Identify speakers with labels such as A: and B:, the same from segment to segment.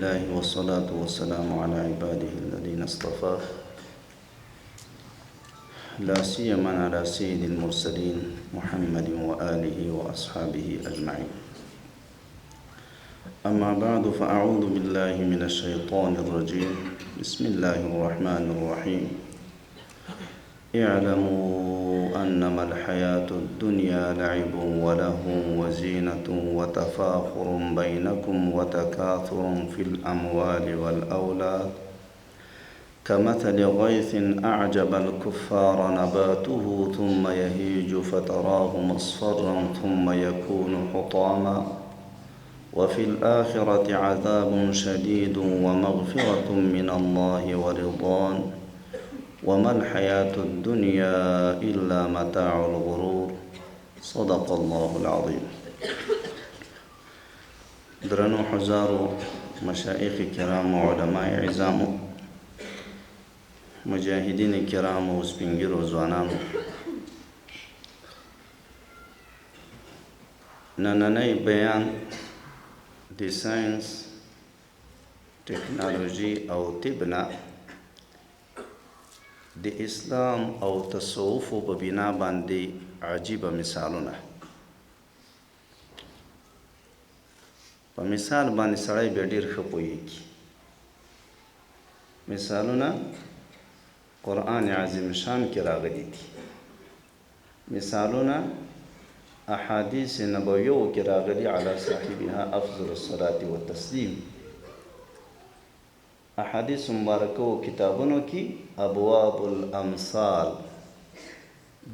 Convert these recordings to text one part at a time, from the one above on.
A: لله والصلاة والسلام على عباده الذين اصطفى لا سيما على سيد المرسلين محمد وآله وأصحابه أجمعين. أما بعد فأعوذ بالله من الشيطان الرجيم. بسم الله الرحمن الرحيم. اعلموا أنما الحياة الدنيا لعب وله وزينة وتفاخر بينكم وتكاثر في الأموال والأولاد كمثل غيث أعجب الكفار نباته ثم يهيج فتراه مصفرا ثم يكون حطاما وفي الآخرة عذاب شديد ومغفرة من الله ورضوان وما الحياة الدنيا إلا متاع الغرور. صدق الله العظيم. درنو حضارو مشایخ کرام او علماء عظامو مجاهدین کرام او سپینګیرو ځوانانو، نننی بیان د ساينس، ټکنالوژي او طب نه د اسلام او تصوف په بنا باندې عجیبه مثالونه. په مثال باندې سړی بیا ډېر ښه پوهېږي. مثالونه قرآن عظیم شان کې راغلي دي، مثالونه احادیث نبویو کې راغلي علی صاحبها افضل الصلاة والتسلیم. احادیث مبارکو کتابونو کې ابواب الامثال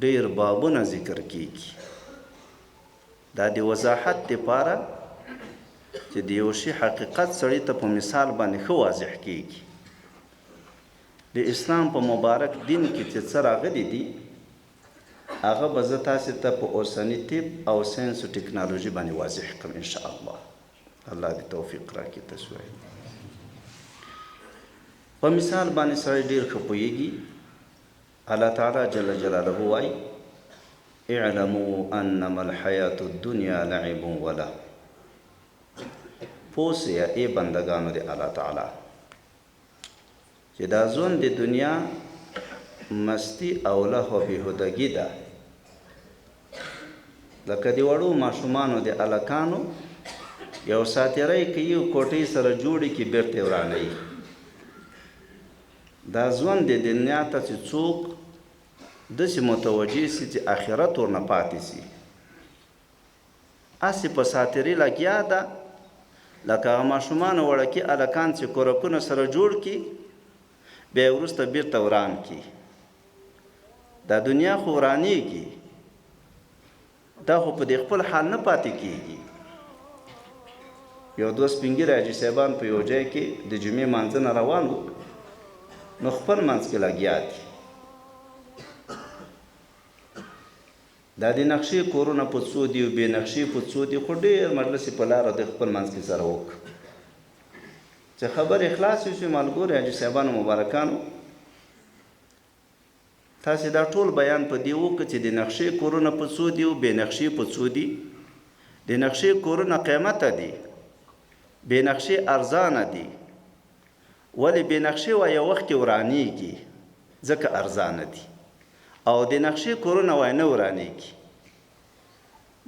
A: ډېر بابونه ذکر کیږي. دا د وضاحت دپاره چې د یو شي حقیقت سړي ته په مثال باندې ښه واضح کیږي. د اسلام په مبارک دین کې چې څه راغلي دي هغه به زه تاسې ته په اوسني طب او ساینس او ټکنالوژي باندې واضح کړم ان شاء الله. الله دې توفیق راکړي. تاسو وایئ په مثال باندې سړی ډېر ښه پوهېږي. الله تعالی جل جلاله وایي اعلموا انما الحیاة الدنیا لعب وله. پوه سئ ای بندګانو د الله تعالی چې دا ژوند د دنیا مستی او لهو بیهودګي ده، لکه د وړو ماشومانو د هلکانو یو ساتیری کوي او کوټۍ سره جوړې کړي بیرته یې ورانوي. دا ژوند د دنیا ته چې څوک داسې متوجه سي چې آخرت ورنه پاتې سي، هسې په ساتیري لګیا ده، لکه هغه ماشومانو وړکي هلکان چې کورکونه سره جوړ کړي بیا یې وروسته بیرته وران کړي. دا دنیا خو ورانیږي، دا خو په دې خپل حال نه پاتې کیږي. یو دوه سپینږیري حاجي صاحبان په یو ځای کې د جمعې مانځه نه روان وو، نو خپل منځ کې لګیا دي. دا د نقشې کورونه په څو دي او بې نقشې په څو دي، خو ډېر مجلس یې په لاره د خپل منځ کې سره وکړ. چې خبرې خلاصې شوې، ملګرو حاجي صاحبانو مبارکانو، تاسې دا ټول بیان په دې وکړ چې د نقشې کورونه په څو دي او بې نقشې په څو دي. د نقشې کورونه قیمته دي، بې نقشې ارزانه دي. ولې بې نقشې وایي یو وخت کې ورانیږي ځکه ارزانه دي، او د نقشې کورونه وایي نه ورانیږي.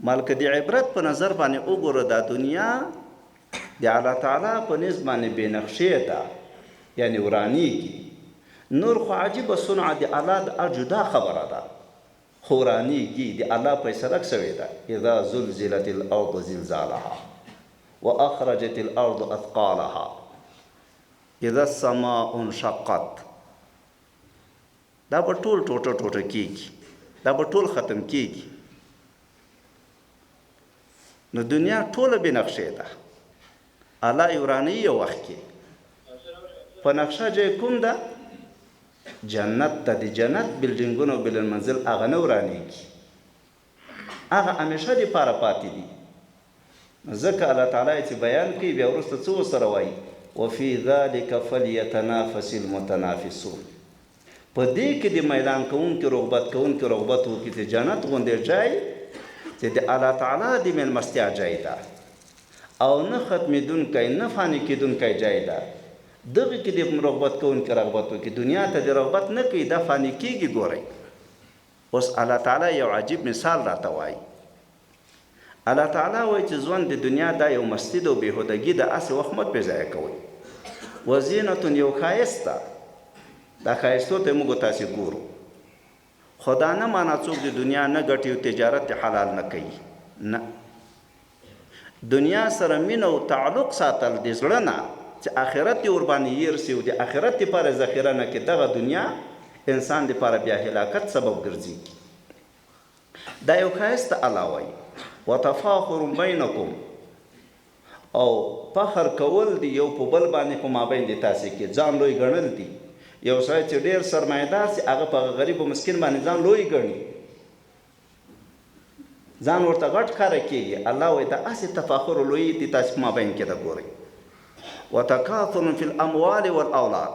A: مال که د عبرت په نظر باندې وګوره، دا دنیا د الله تعالی په نزد باندې بې نقشې ده، یعنی ورانیږي. نور خو عجیبه صنع د الله د جدا خبره ده، خو ورانیږي. د الله فیصله شوې ده، اذا زلزلت الارض زلزالها واخرجت الارض اثقالها اذا السماء انشقت. دا به ټول ټوټه ټوټه کیږي، دا به ټول ختم کیږي. نو دنیا ټوله بې نقشې ده، الله یې ورانوي یو وخت کې. په نقشه جای کوم ده؟ جنت ته. د جنت بلډینګونه او بلند منزل هغه نه ورانیږي، هغه همیشه دپاره پاتې دي. ځکه الله تعالی یې چې بیان کوي بیا وروسته څه ورسره وایي؟ وفي ذلک فلیتنافس المتنافسون. په دې کې د میلان کوونکي رغبت کوونکي رغبت وکړي چې جنت غوندې ځای چې د الله تعالی د میلمستیا ځای ده، او نه ختمېدونکی، نه فاني کېدونکی جای ده، دغه کې دې رغبت کوونکي رغبت وکړي، دنیا ته دې رغبت نه کوي، دا فاني کېږي. ګورئ اوس الله تعالی یو عجیب مثال راته وایي. الله تعالی وایي چې ژوند د دنیا دا یو مستي ده او بېهودګي ده، هسې وخت مه پرې ضایع کوئ. وزینة یو ښایست ده، دا ښایستو ته موږ تاسې ګورو، خو دا نه معنا څوک د دنیا نه ګټي او تجارت دې حلال نه کوي، نه، دنیا سره مینه او تعلق ساتل د زړه نه چې آخرت دې ورباندې هیر سي او د آخرت دپاره ذخیره نه کړي، دغه دنیا انسان دپاره بیا هلاکت سبب ګرځي. دا یو ښایسته الله وایي وتفاخر بینکم، او فخر کول دي یو په بل باندې په مابین د تاسې کې، ځان لوی ګڼل دي. یو سړی چې ډېر سرمایهدار سي هغه په هغه غریب او مسکین باندې ځان لوی ګڼي، ځان ورته غټ ښکاره کېږي. الله وایي دا هسې تفاخر او لویي دي تاسې په مابین کې ده. ګورئ وتکاثر فی الاموال والاولاد،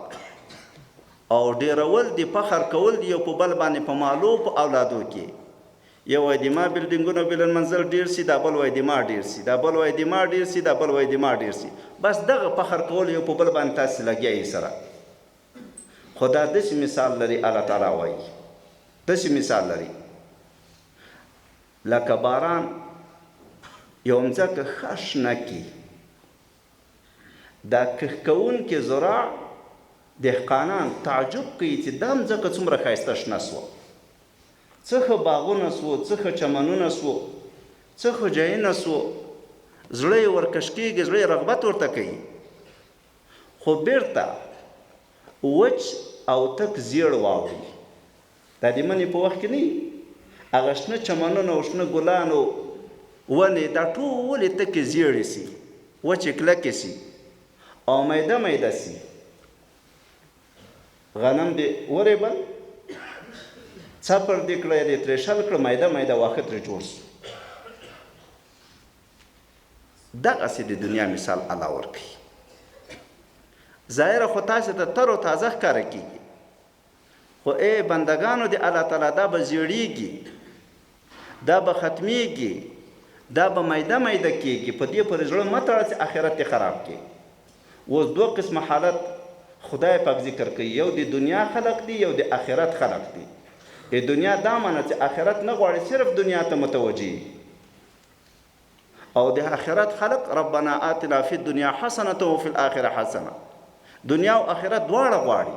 A: او ډېرول دي فخر کول دي یو په بل باندې په مالو په اولادو کې. یو وایي د ما بلډینګونه بلن منزل ډېر سي، دا بل وایي د ما ډېر سي، دا بل وایي د ما ډېر سي، دا بل وایي د ما ډېر سي. بس دغه فخر کول یو په بل باندې تاسې لګیا یئ سره. خو دا داسې مثال لري، الله تعالی وایي داسې مثال لري لکه باران یو مځکه ښه شنه کړي، دا کښت کوونکي زراع دهقانان تعجب کوي چې دا مځکه څومره ښایسته شنه سوه، څه ښه باغونه سوو، څه ښه چمنونه سوو، څه ښه جایونه سوو، زړه یې ورکش کېږي، زړه یې رغبت ورته کوي، خو بېرته وچ او تک زیړ واوړي. دا د مني په وخت کې نه وي، هغه شنه چمنونه او شنه ګلان او ونې دا ټولې تکې زیړې سي، وچې کلکې سي او میده میده سي. غنم دې ورېبل، څپر دې کړه، یا دې ترې شل کړه، میده میده واښه ترې جوړ سو. دغسې د دنیا مثال الله ورکوي. ظاهره خو تاسې ته تر او تازه ښکاره کېږي، خو ای بندګانو د الله تعالی دا به زیړیږي، دا به ختمیږي، دا به میده میده کېږي. په دې پورې زړه مه تړه چې آخرت دې خراب کړي. اوس دوه قسمه حالت خدای پاک ذکر کوي، یو د دنیا خلق دي، یو د آخرت خلق دي. د دنیا دا معنی چې آخرت نه غواړي، صرف دنیا ته متوجه، او د آخرت خلق ربنا آتنا فی الدنیا حسنة وفي الآخرة حسنة، دنیا او آخرت دواړه غواړي.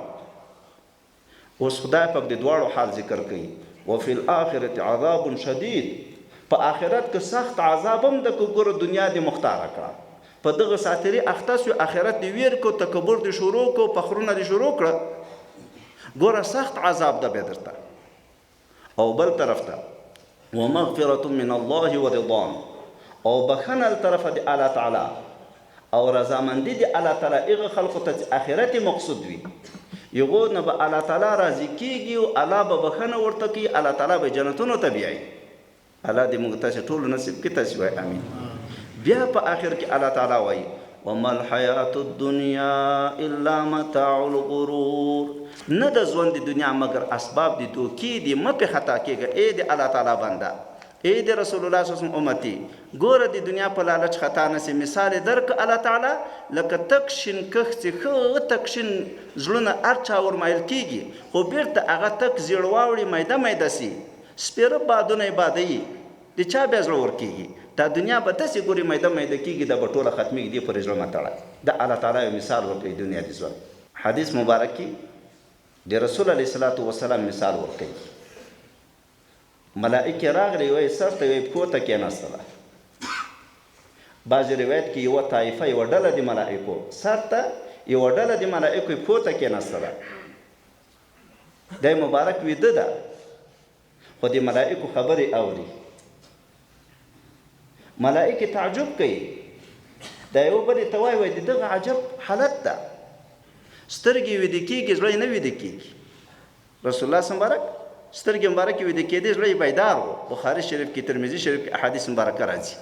A: اوس خدای پاک د دواړو حال ذکر کوي، وفي الآخرة عذاب شدید، په آخرت کې سخت عذاب هم ده که ګوره دنیا دې مختاره کړه، په دغه ساتري اخته سوې، آخرت دې ویر کړو، تکبر دې شروع کړو، فخرونه دې شروع کړه، ګوره سخت عذاب ده بیا درته. او بل طرف ته ومغفرة من الله ورضوان، او بخښنه له طرفه د الله تعالی او رضامندي د الله تعالی هغه خلقو ته چې آخرت یې مقصود وي، هغو نه به الله تعالی راضي کېږي او الله به بخښنه ورته کوي، الله تعالی به جنتونو ته بیایي. الله دې موږ تاسې ټولو نصیب کړي، تاسې وایئ امین. بیا په آخر کې الله تعالی وایي وما الحیات الدنیا الا متاع الغرور، نه د ژوند د دنیا مګر اسباب د دوکې دي، مه پرې خطا کېږه ای د الله تعالی بنده، ای د رسول الله صلی الله علیه وسلم امتي، ګوره د دنیا په لالچ خطا نه سې. مثال یې درکړ الله تعالی لکه تک شین کښت چې ښه تک شین زړونه هر چا ورمایل کېږي، خو بېرته هغه تک زیړ واوړي، میده میده سي، سپېره بادونه یې بادوي، د چا بیا زړه ورکېږي؟ دا دنیا به داسې ګورې میده میده کېږي، دا به ټوله ختمېږي، دې پورې زړه مه تړه. دا الله تعالی یو مثال ورکوي دنیا د ژوند. حدیث مبارک کې د رسول علیه الصلاة والسلام مثال ورکوي. ملائکې راغلې، یوه یې سر ته، یوه یې پښو ته کېناستله. بعضې روایت کې یوه طایفه، یوه ډله د ملائکو سر ته، یوه ډله د ملائکو یې پښو ته کېناستله. دی مبارک ویده ده، خو د ملائکو خبرې اوري. ملائکې تعجب کوي، دا یو بلې ته وایي، وایي د دغه عجب حالت ده، سترګې ویده کېږي، زړه یې نه ویده کېږي. رسول الله مبارک سترګې مبارکې ویده کېدې، زړه یې بیدار و. بخاري شریف کې، ترمذي شریف کې احادیث مبارکه راځي.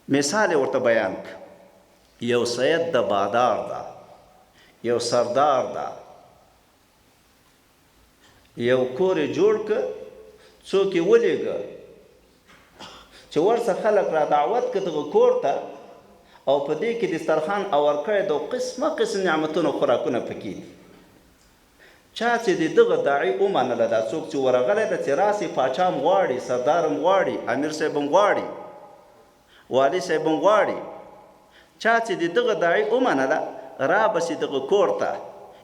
A: مثال یې ورته بیان کړ، یو سید د بادار ده، یو سردار ده، یو کور یې جوړ که، څوک یې ولېږه چې ورسه خلک را دعوت که دغه کور ته او په دې کې دسترخوان اور کړی دی او قسمه قسم نعمتونه او خوراکونه پکې دي. چا چې د دغه داعي ومنله، دا څوک چې ورغلی ده چې راسئ پاچا هم غواړي، سردار هم غواړي، امیر صاحب هم غواړي، والي صاحب هم غواړي، چا چې د دغه داعي ومنله را به سي دغه کور ته،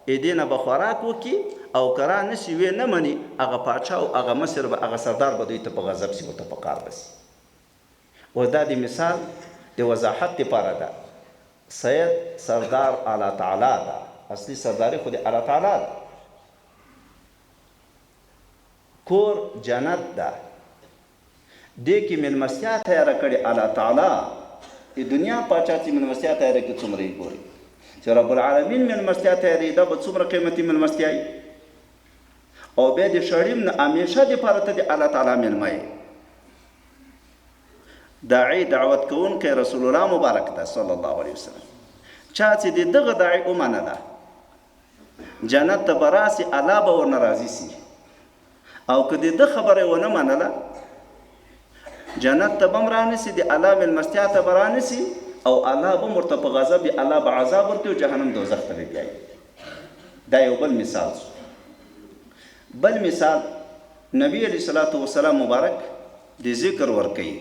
A: دې نه به خوراک وکړي او که را نه سي وې نه مني هغه پاچا او هغه مشر به هغه سردار به دوی ته په غضب سي ورته په قار به سي. اوس دا د مثال د وضاحت لپاره ده. سید سردار الله تعالی ده، اصلي سرداري خو د الله تعالی ده. کور جنت ده، دې کې مېلمستیا تیاره کړې الله تعالی. د دنیا پاچا چې مېلمستیا تیاره کړي څومره یې ګوري، چې رب العالمین مېلمستیا تیاروي دا به څومره قیمتي مېلمستیا وي. او بیا د شړیم نه همیشه دپاره ته د الله تعالی مېلمه یې. داعی دعوت کوونکی رسول الله مبارک ده صلی الله علیه وسلم. چا چې د دغه داعی ومنله جنت ته به راسي، الله به ورنه راضي سي. او که د ده خبره یې ونه منله جنت ته به هم رانه سي، د الله مېلمستیا ته به رانه سي او الله به هم ورته په غضب وي، الله به عذاب ورکړي او جهنم دوزخ ته به بیایي. دا یو بل مثال سو. بل مثال نبی علیه الصلاة والسلام مبارک د ذکر ورکوي.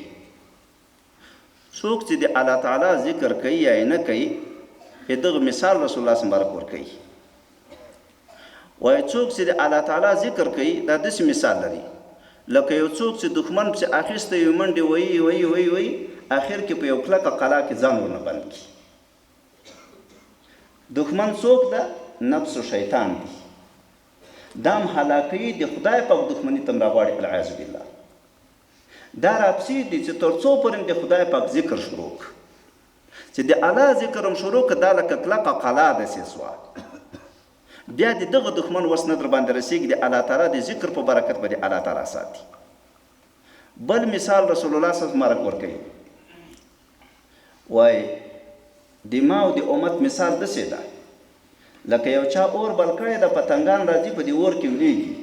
A: څوک چې د الله تعالی ذکر کوي یا یې نه کوي، دغه مثال رسول الله مبارک ورکوي. وایي څوک چې د الله تعالی ذکر کوي دا داسې مثال لري لکه یو څوک چې دښمن پسې اخیستی وي، منډې وهي وهي وهي وهي، اخر کې په یو کلکه قلا کې ځان ورنه بند کړي. دښمن څوک ده؟ نفس و شیطان دي. دا هم هلاکوي، د خدای پاک دښمني ته هم راغواړي العیاذ بالله. دا راپسې دي چې تر څو پورې د خدای پاک ذکر شروع کړ، چې د الله ذکر هم شروع کړ، دا لکه کلکه قلا داسې سوه، بیا د دغه دښمن وس نه در باندې رسېږي، د الله تعالی د ذکر په برکت به د الله تعالی ساتي. بل مثال رسول الله صلی الله علیه وسلم مبارک ورکوي، وایي د ما او د امت مثال داسې ده لکه یو چا اور بل کړی ده، پتنګان راځي په دې اور کې ولیږي.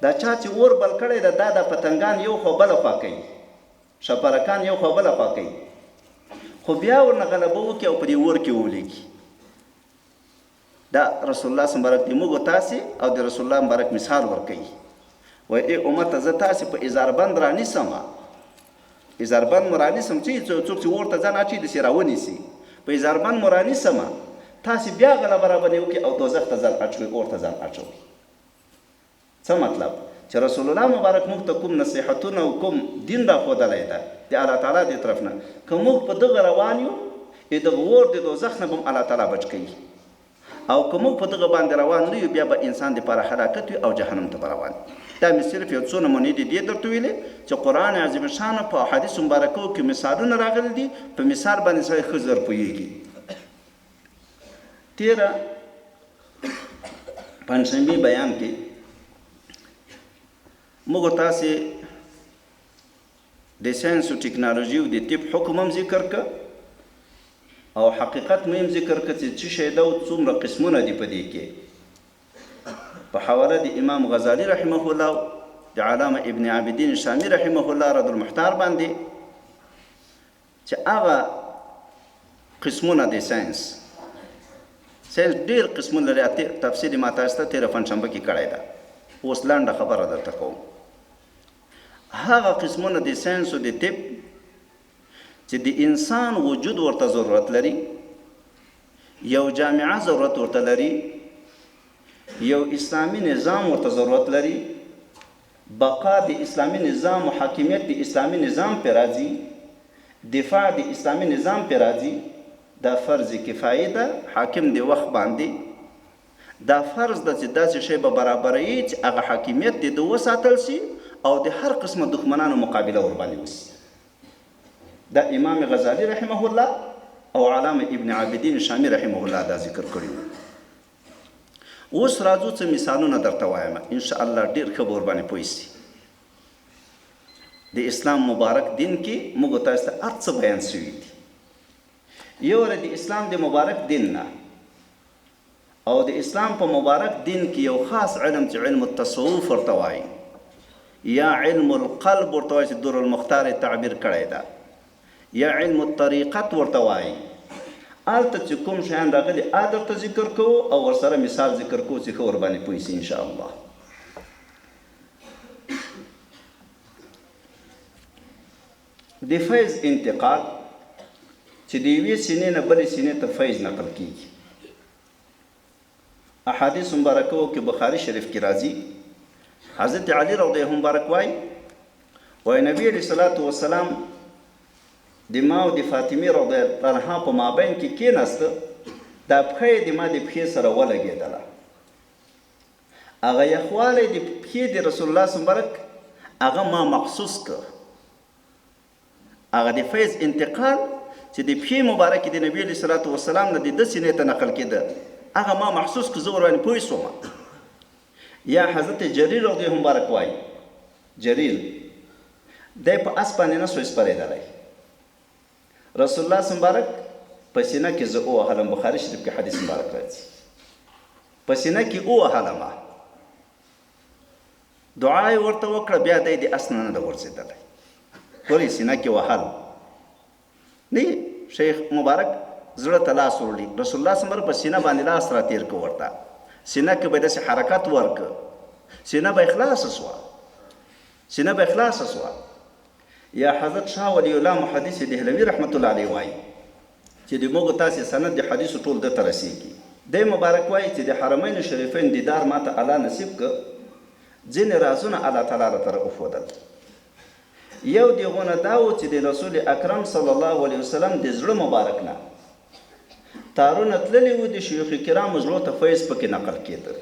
A: دا چا چې اور بل کړی ده دا د پتنګان یو خوا بله خوا کوي، شپرکان یو خوا بله خوا کوي، خو بیا ورنه غلبه وکړي او په دې اور کې ولیږي. دا رسول الله مبارک د موږ تاسې او د رسول الله مبارک مثال ورکوي. وایي ای امته زه تاسې په ازاربند رانیسم، ازاربند مو رانیسم، چې څوک چې اور ته ځان اچوي داسې راونیسي، په ازاربند مو رانیسم، تاسې بیا غلبه راباندې وکړئ او دوزخ ته ځان اچوئ، اور ته ځان اچوئ. څه مطلب؟ چې رسول الله مبارک موږ ته کوم نصیحتونه او کوم دین را ښودلی ده د الله تعالی د طرف نه، که موږ په دغه روان یو دغه اور د دوزخ نه به هم الله تعالی بچ کوي، او که موږ په دغه باندې روان نه یو بیا به انسان دپاره هلاکت وي او جهنم ته به روان وي. دا مې صرف یو څو نمونې دي دې درته ویلې چې قرآن عظیم شان په احادیث مبارکو کې مثالونه راغلي دي، په مثال باندې سړی ښه زر پوهېږي. تېره پنجشنبې بیان کې موږ تاسې د ساینس او ټکنالوژي او د طب حکم هم ذکر که او حقیقت مو هم ذکر که چې څه شی ده او څومره قسمونه دي په دې کې. په حواله د امام غزالي رحمه الله، د علامه ابن عابدین شامی رحمه الله رد المحتار باندې چې هغه قسمونه د ساینس، ساینس ډېر قسمونه لري، تفصیل ما تاسو ته تېره پنجشنبه کې کړی ده، اوس لنډه خبره درته کوم. هغه قسمونه د ساینس او د طب چې د انسان وجود ورته ضرورت لري، یو جامعه ضرورت ورته لري، یو اسلامي نظام ورته ضرورت لري، بقا د اسلامي نظام او حاکمیت د اسلامي نظام پرې راځي، دفاع د اسلامي نظام پرې راځي، دا فرض کفایي ده حاکم د وخت باندې دا فرض ده چې داسې شی به برابروي چې هغه حاکمیت د ده وساتل شي او د هر قسمه دښمنانو مقابله ورباندې وشي. دا امام غزالي رحمه الله او علامه ابن عابدین شامی رحمه الله دا ذکر کړي وو. اوس راځو څه مثالونه درته وایم، ان شاء الله ډېر ښه به ورباندې پوه سي. د اسلام مبارک دین کې موږ تاسو ته هر څه بیان شوي دي. یو د اسلام د مبارک دین نه او د اسلام په مبارک دین کې یو خاص علم چې علم التصوف ورته وایي، یا علم القلب ورته وایي چې در المختار یې تعبیر کړی ده، یا علم الطریقت ورته وایي. هلته چې کوم شیان راغلي هغه درته ذکر کوو او ورسره مثال ذکر کوو چې ښه ورباندې پوه شي ان شاء الله. د فیض انتقال چې د یوې سینې نه بلې سینې ته فیض نقل کیږي. احادیث مبارکو کې بخاری شریف کې راځي، حضرت علی رضی الله مبارک وای، وای نبی علیہ الصلوۃ والسلام د ما او د فاطمه رضی الله عنها په مابین کې کېناست، دا پښه یې د ما د پښې سره ولګېدله. هغه یخوالی د پښې د رسول الله مبارک هغه ما محسوس کړ. هغه د فیض انتقال چې د پښې مبارکې د نبی علیه الصلاة والسلام نه د ده سینې ته نقل کېده، هغه ما محسوس کړ، زه ورباندې پوه شوم. یا حضرت جریر رضی الله مبارک وایي، جریر دی په اس باندې نه سوی سپرېدلی، رسول الله مبارک په سینه کې زه ووهلم. بخاري شریف کې حدیث مبارک راځي، په سینه کې ووهلم، دعا یې ورته وکړه، بیا دی د اس نه نه ده غورځېدلی. ګورئ سینه کې وهل نه، شیخ مبارک زړه ته لاس وروړي، رسول الله صلی په سینه باندې لاس را تېر کړ، ورته سینه کې به داسې حرکت ورکړ، سینه به یې خلاصه سوه، سینه به یې خلاصه سوه. یا حضرت شاه ولی الله محدث دهلوي رحمت الله علیه وایي چې د موږ تاسې سند د حدیثو ټول ده ته رسېږي. دی مبارک وایي چې د حرمین شریفین دیدار ماته الله نصیب که، ځینې رازونه الله تعالی راته را وښودل. یو د هغو نه دا و چې د رسول اکرم صلی الله علیه وسلم د زړه مبارک نه تارونه تللي وو، د شیوخ کرامو زړو ته فیض پکې نقل کېده.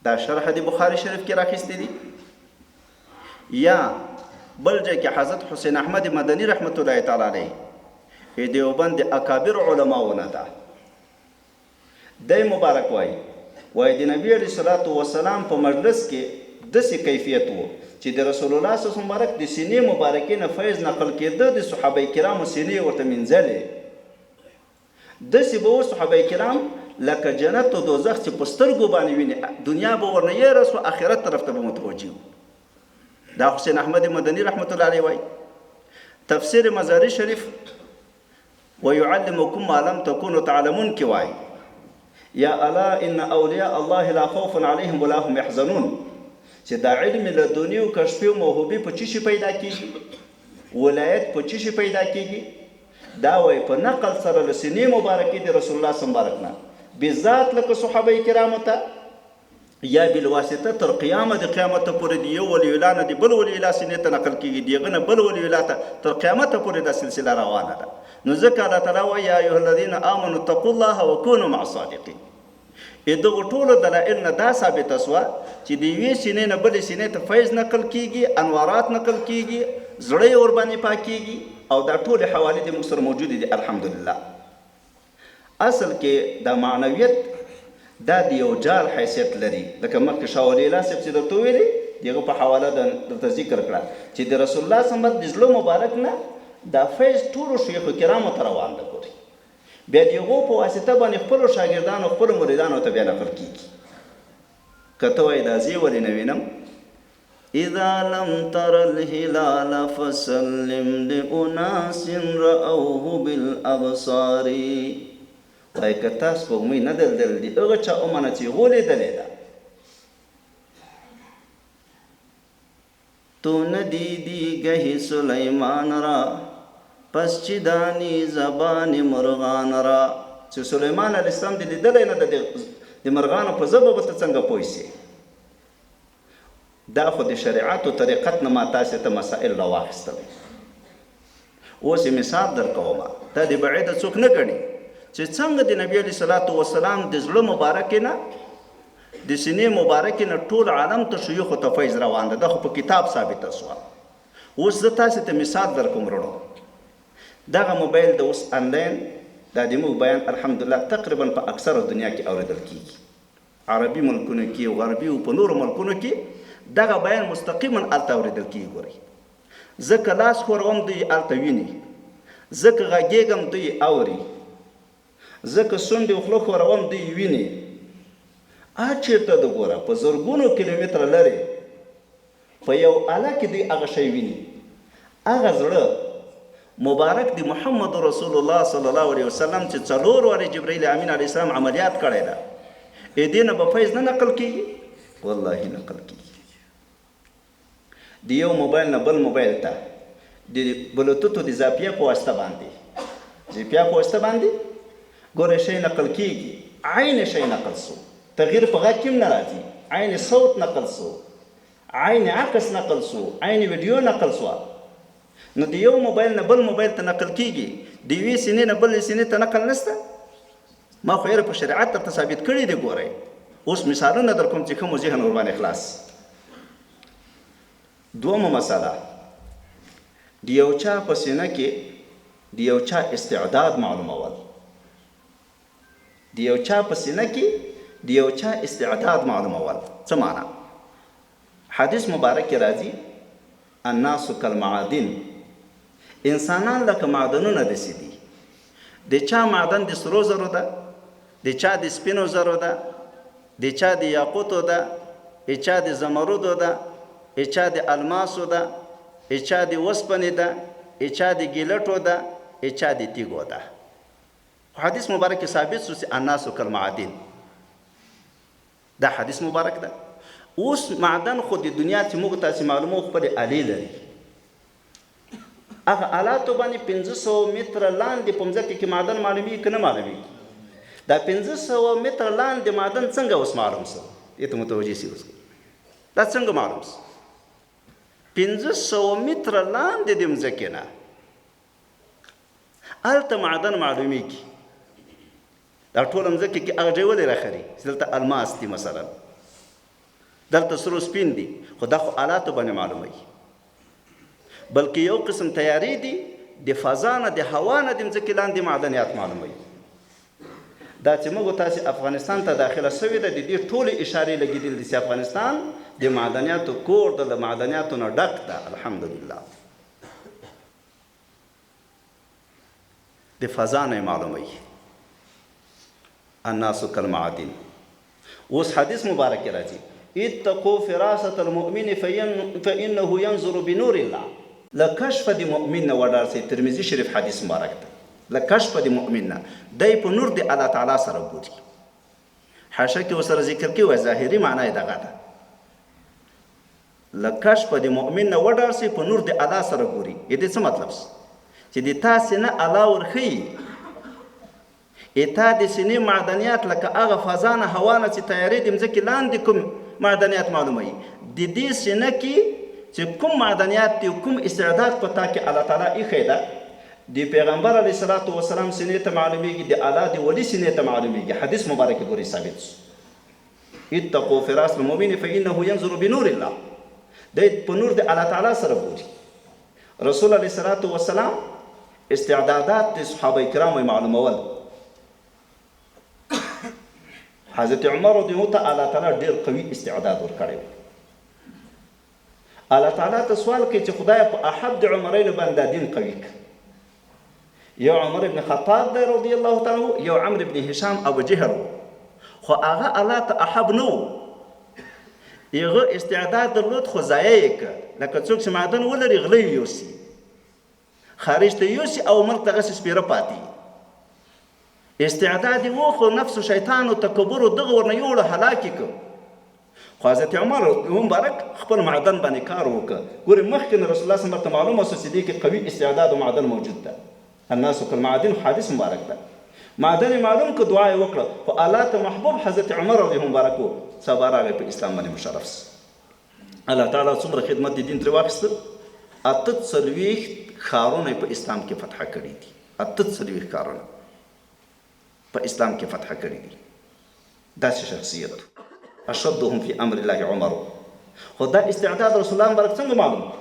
A: دا شرح د بخاري شریف کې راخیستې دي. یا بل ځای کې حضرت حسین احمد مدني رحمت الله تعالی علیه د دیوبند د اکابر علماو نه ده، دی مبارک وایي، وایي د نبی علیه الصلاة والسلام په مجلس کې داسې کیفیت و چې د رسول الله صلی الله مبارک د سینې مبارکې نه فیض نقل کېده، د صحابه کرامو سینې ورته مینځلې. داسې به و صحابه کرام لکه جنت او دوزخ چې په سترګو باندې ویني، دنیا به ورنه یېره سوه، آخرت طرف ته به متوجه وو. دا حسین احمد مدني رحمت الله علیه وایي. تفسیر مزاری شریف ويعلمكم ما لم تكونوا تعلمون کې وایي، یا الا ان اولیاء الله لا خوف علیهم ولا هم يحزنون، چې دا علم لدنی او کشفي او موهوبي په چی شي پیدا کیږي، ولایت په چی شي پیدا کیږي، دا وایي په نقل سره له سینې مبارکې د رسول الله صلی مبارک نه بالذات لکه صحابه کرامو ته یا بالواسطه تر قیامه د قیامت پورې د یو ولی الله نه د بل ولی الله سینې ته نقل کیږي، د هغه نه بل ولی الله ته تر قیامت پورې دا سلسله روانه ده. نو ځکه الله تعالی وایي یا ایها الذین آمنوا اتقوا الله وکونوا مع الصادقین. دغو ټولو دلایل نه دا ثابته سوه چې د یوې سینې نه بلې سینې ته فیض نقل کیږي، انوارات نقل کیږي، زړه یې ورباندې پاکیږي، او دا ټولې حوالې د موږ سره موجودې دي الحمدلله. اصل کې دا معنویت دا د یو جال حیثیت لري، لکه مخکې شاه ولی الله صاحب چې درته وویلې د هغه په حواله درته ذکر کړه چې د رسول الله صلی الله علیه وسلم د زړه مبارک نه دا فیض ټولو شیخ کرامو ته روان ده. ګورئ بیا د هغو په واسطه باندې خپلو شاګردانو خپلو مریدانو ته بیا نقل کیږي. که ته وایې دا زه ولې نه وینم، اذا لم تر الهلال فسلم لأناس رأوه بالابصار، وایي که تا سپوږمۍ نه ده لیدلې د هغه چا ومنه چې هغو لیدلې ده. تو ندیدی ګهی سلیمان را پس چی دانی زبان مرغان را، چې سلیمان علیه السلام دې لیدلی نه ده د مرغانو په ژبه به ته څنګه پوه سې؟ دا خو د شریعت او طریقت نه ما تاسې ته مسائل راواخیستل. اوس یې مثال درکوم، دا د بعیده څوک نه ګڼي چې څنګه د نبی علیه الصلاة والسلام د زړه مبارکې نه د سینې مبارکې نه ټول عالم ته شیوخو ته فیض روان ده، دا خو په کتاب ثابته سوه. اوس زه تاسې ته مثال درکوم وروڼو، دغه موبایل د اوس انلاین دا د موږ بیان الحمدلله تقریبا په اکثره دنیا کې اوریدل کیږي، عربي ملکونو کې او غربي او په نورو ملکونو کې دغه بیان مستقیما هلته اوریدل کیږي. ګورئ زه که لاس ښوروم دوی هلته ویني، زه که غږېږم دوی اوري، زه که سونډې او خوله ښوروم دوی ویني. هر چېرته د ګوره په زرګونو کیلومتره لرې په یو آله کې دوی هغه شی ویني. هغه زړه مبارک د محمد رسول الله صلی الله علیه وسلم چې څلور وارې جبرئیل امین علیه السلام عملیات کړی ده، ای دې نه به فیض نه نقل کیږي؟ والله نقل کیږي. د یو موبایل نه بل موبایل ته د بلوتوتو د زافیه په واسطه باندې، زافیه په واسطه باندې ګوره شی نقل کیږي، عین شی نقل سو، تغییر په غږ کې هم نه راځي، عین صوت نقل سو، عین عکس نقل سو، عین ویډیو نقل سوه. نو د یو موبایل نه بل موبایل ته نقل کیږي، د یوې سینې نه بلې سینې ته نقل نشته. ما خو یې په شریعت درته ثابت کړي دي. ګورئ اوس مثالونه در کوم چې ښه مو ذهن ورباندې خلاص. دومه مسله، د یو چا په سینه کې د یو چا استعداد معلومول. د یو چا په سینه کې د یو چا استعداد معلومول څه معنا؟ حدیث مبارک کې راځي، الناس کالمعادن، انسانان لکه معدنونه داسې دي. د چا معدن د سرو زرو ده، د چا د سپینو زرو ده، د چا د یاقوتو ده، د چا د زمردو ده، د چا د الماسو ده، د چا د وسپنې ده، د چا د ګیلټو ده، د چا د تیږو ده. خو حدیث مبارک کې ثابت سو چې الناس کالمعادن، دا حدیث مبارک ده. اوس معدن خو د دنیا چې موږ تاسې معلومو خپلې الې لري، هغه آلاتو باندې 500 متره لاندې په مځکه کې معدن معلومیږي که نه معلومیږي؟ دا 500 متره لاندې معدن څنګه اوس معلوم سو؟ دې ته متوجه سي اوس، دا څنګه معلوم سو؟ 500 متره لاندې د مځکې نه هلته معدن معلومیږي. دا ټوله مځکه کې هغه ځای ولې راخري چې دلته الماس دي مثلا، دلته سرو سپین دي، خو دا خو آلاتو باندې معلوموي. بلکې یو قسم تیارې دي د فضا نه، د هوا نه د مځکې لاندې معدنیات معلوموي. دا چې موږ تاسې افغانستان ته داخله سوې ده، د دې ټولې اشارې لګېدلې دي چې افغانستان د معدنیاتو کور ده، له معدنیاتو نه ډک ده الحمدلله. د فضا نه یې معلوموي، الناس کالمعادن. اوس حدیث مبارک راځي، اتقوا فراسة المؤمن فإنه ينظر بنور الله. له کشف د مؤمن نه وډار سئ، ترمذي شریف حدیث مبارک دی. له کشف د مؤمن نه دی په نور د الله تعالی سره ګوري. حاشیه کې ورسره ذکر کوي، وایي ظاهري معنا یې دغه ده، له کشف د مؤمن نه وډار سئ، په نور د الله سره ګوري. یې دې څه مطلب سو؟ چې د تاسې نه الله ورښیي، اتا د سینې معدنیات لکه هغه فضا نه هوا نه چې تیارې د مځکې لاندې کوم معدنیات معلوموي، د دې سینه کې چې کوم معدنیات دي، کوم استعداد په تا کې الله تعالی ایښی ده، د پیغمبر علیه الصلاة والسلام سینې ته معلومیږي، د الله د ولي سینې ته معلومیږي. حدیث مبارک ګوري ثابت سو، اتقوا فراس المؤمن فإنه ينظر بنور الله، دی په نور د الله تعالی سره ګوري. رسول علیه الصلاة والسلام استعدادات د صحابه کرامو یې معلومول. حضرت عمر رضی الله ته الله تعالی ډېر قوي استعداد ورکړی و. الله تعالی ته سوال کوي چې خدای په احب د عمرینو باندې دا دین قوي کړه. یو عمر ابن خطاب دی رضی الله تعالی عنه، یو عمرو ابن هشام ابو جهل و، خو هغه الله ته احب نه و. هغه استعداد درلود خو ضایع یې کړ، لکه څوک چې معدن ولري غله یې یوسي، خارج ته یوسي او ملک ته هغسې سپېره پاتې. استعداد یې و خو نفس و شیطان او تکبر و دغه ورنه یوړه، هلاک یې کړ. خو حضرت عمر مبارک خپل معدن باندې کار وکړ. ګورې مخکې نه رسول الله صلی الله علیه وسلم ورته معلومه شوه چې دې کې قوي استعداد او معدن موجود ده. الناس کالمعادن، حدیث مبارک ده. معدن یې معلوم کړ، دعا یې وکړه، خو الله ته محبوب حضرت عمر رضی الله مبارک و، سبا راغی په اسلام باندې مشرف سو. الله تعالی څومره خدمت د دین ترې واخیسته، 48 ښارونه یې په اسلام کې فتح کړي دي. 48 ښارونه په اسلام کې فتح کړي دي. داسې شخصیت اشدهم فی امر الله عمر. خو دا استعداد رسول الله مبارک څنګه معلوم کړ؟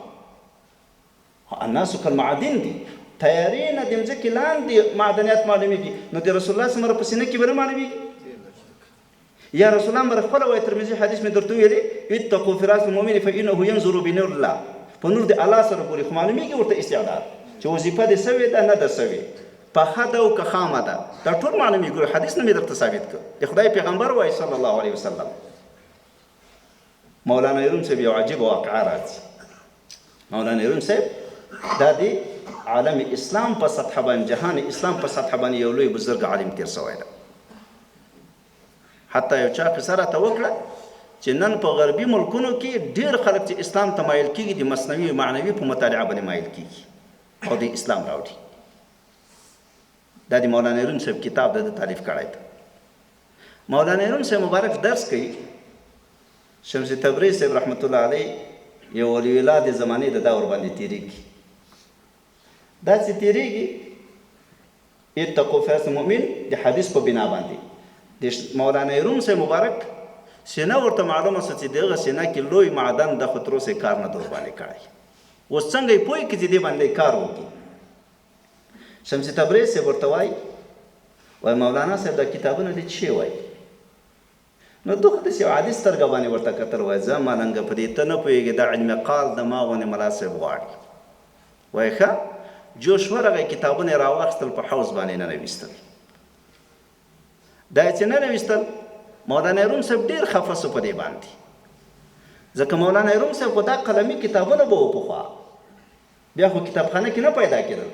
A: الناس کالمعادن دي، تیارې نه د مځکې لاندې معدنیات معلومیږي، نو د رسول الله څومره په سینه کې به نه معلومیږي؟ یا رسول الله مبارک خپله وایي، ترمذي حدیث مې درته ویلي، اتقوا فراس المؤمن فإنه ينظر بنور الله، په نور د الله سره ګوري، خو معلومیږي ورته استعداد چې وظیفه دې سوې ده نه ده سوې، پخه ده او که خامه ده، دا ټول معلومیږي. حدیث نه مې درته ثابت کړ، د خدای پیغمبر وایي صلی الله علیه وسلم. مولانا روم صاحب یو عجیب واقعه راځي. مولانا روم صاحب دا دی عالم اسلام په سطح باندې، جهان اسلام په سطح باندې یو لوی بزرګ عالم تیر شوی دی. حتی یو چا قصه راته وکړه چې نن په غربي ملکونو کې ډیر خلک چې اسلام ته مایل کیږي د مثنوي معنوي په مطالعه باندې مایل کیږي او د اسلام راوړي. دا د مولانا روم صاحب کتاب د تالیف کړی دی. مولانا روم صاحب مبارک درس کوي. شمس تبریز صاحب رحمت الله علیه یو ولی الله د زمانې د دور باندې تیریږي. دا چې تیریږي اتقوا فراس المؤمن د حدیث په بنا باندې د مولانا روم صاحب مبارک سینه ورته معلومه سوه چې دغه سینه کې لوی معدن ده، خو تر اوسه یې کار نه دی ورباندې کړی. اوس څنګه یې پوه کړي چې دې باندې کار وکړي؟ شمس تبریز صاحب ورته وایي، وایي مولانا صاحب دا کتابونه دې څه وایي؟ نو ده خو داسې یو عادي سترګه باندې ورته کتل، وایي ځه ملنګه په دې ته نه پوهېږې، دا علم قال د ما غوندې ملا صاحب غواړي. وایي ښه، جوش ورغی، کتابونه یې راواخیستل، په حوض باندې ننویستل. دا یې چې ننویستل، مولانا روم صاحب ډېر خفه سو په دې باندې، ځکه مولانا روم صاحب خو دا قلمي کتابونه به و پخوا، بیا خو کتابخانه کې نه پیدا کېدل.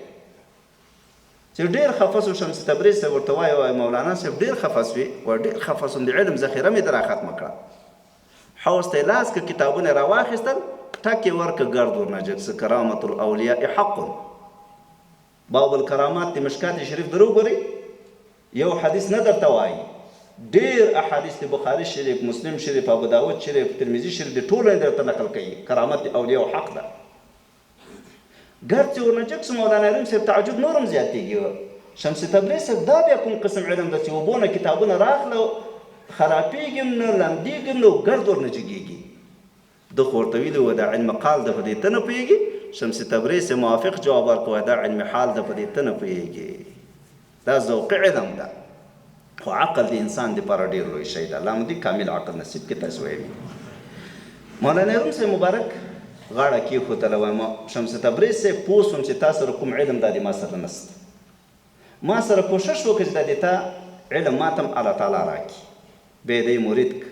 A: چې ډېر خفه سو، شمس تبریز صاحب ورته وایي، وایي مولانا صاحب ډېر خفه سوې؟ وایي ډېر خفه سوم، د علم ذخیره مې درا ختمه کړه. حوض ته یې لاس که کتابونه یې راواخیستل، ټک یې ورکه، ګرد ورنه جګ سه، کرامت الاولیاء حق، باب الکرامات د مشکات شریف در وګورئ، یو حدیث نه درته وایي، ډېر احادیث د بخاري شریف، مسلم شریف، ابو داود شریف، ترمذي شریف د ټولو نه درته نقل کوي، کرامت د اولیاء حق ده. ګرد چې ورنه جګ سو، مولانا روم صاحب تعجب نور هم زیاتېږي. شمس تبریز صاحب دا بیا کوم قسم علم ده چې اوبو نه کتابونه راخله، خرابېږي هم نه، لمدېږي هم نه، او ګرد ورنه جګېږي. ده خو ورته ویلي وو دا علم قال ده، په دې ته نه پوهېږي. شمس تبریز صاحب موافق جواب ورکړ، دا علم حال ده، په دې ته نه پوهېږي، دا ذوقي علم ده. خو عقل د انسان دپاره ډېر لوی شی ده. الله مو دې کامل عقل نصیب کړي. تاسو وایي مولانا روم صاحب مبارک غاړه کېښودله، وایم شمس تبریز صاحب پوه سوم چې تا سره کوم علم دا د ما سره نشته، ما سره کوشش وکړه چې دا د تا علم ما ته هم الله تعالی راکړي. بیا یې دی مرید که،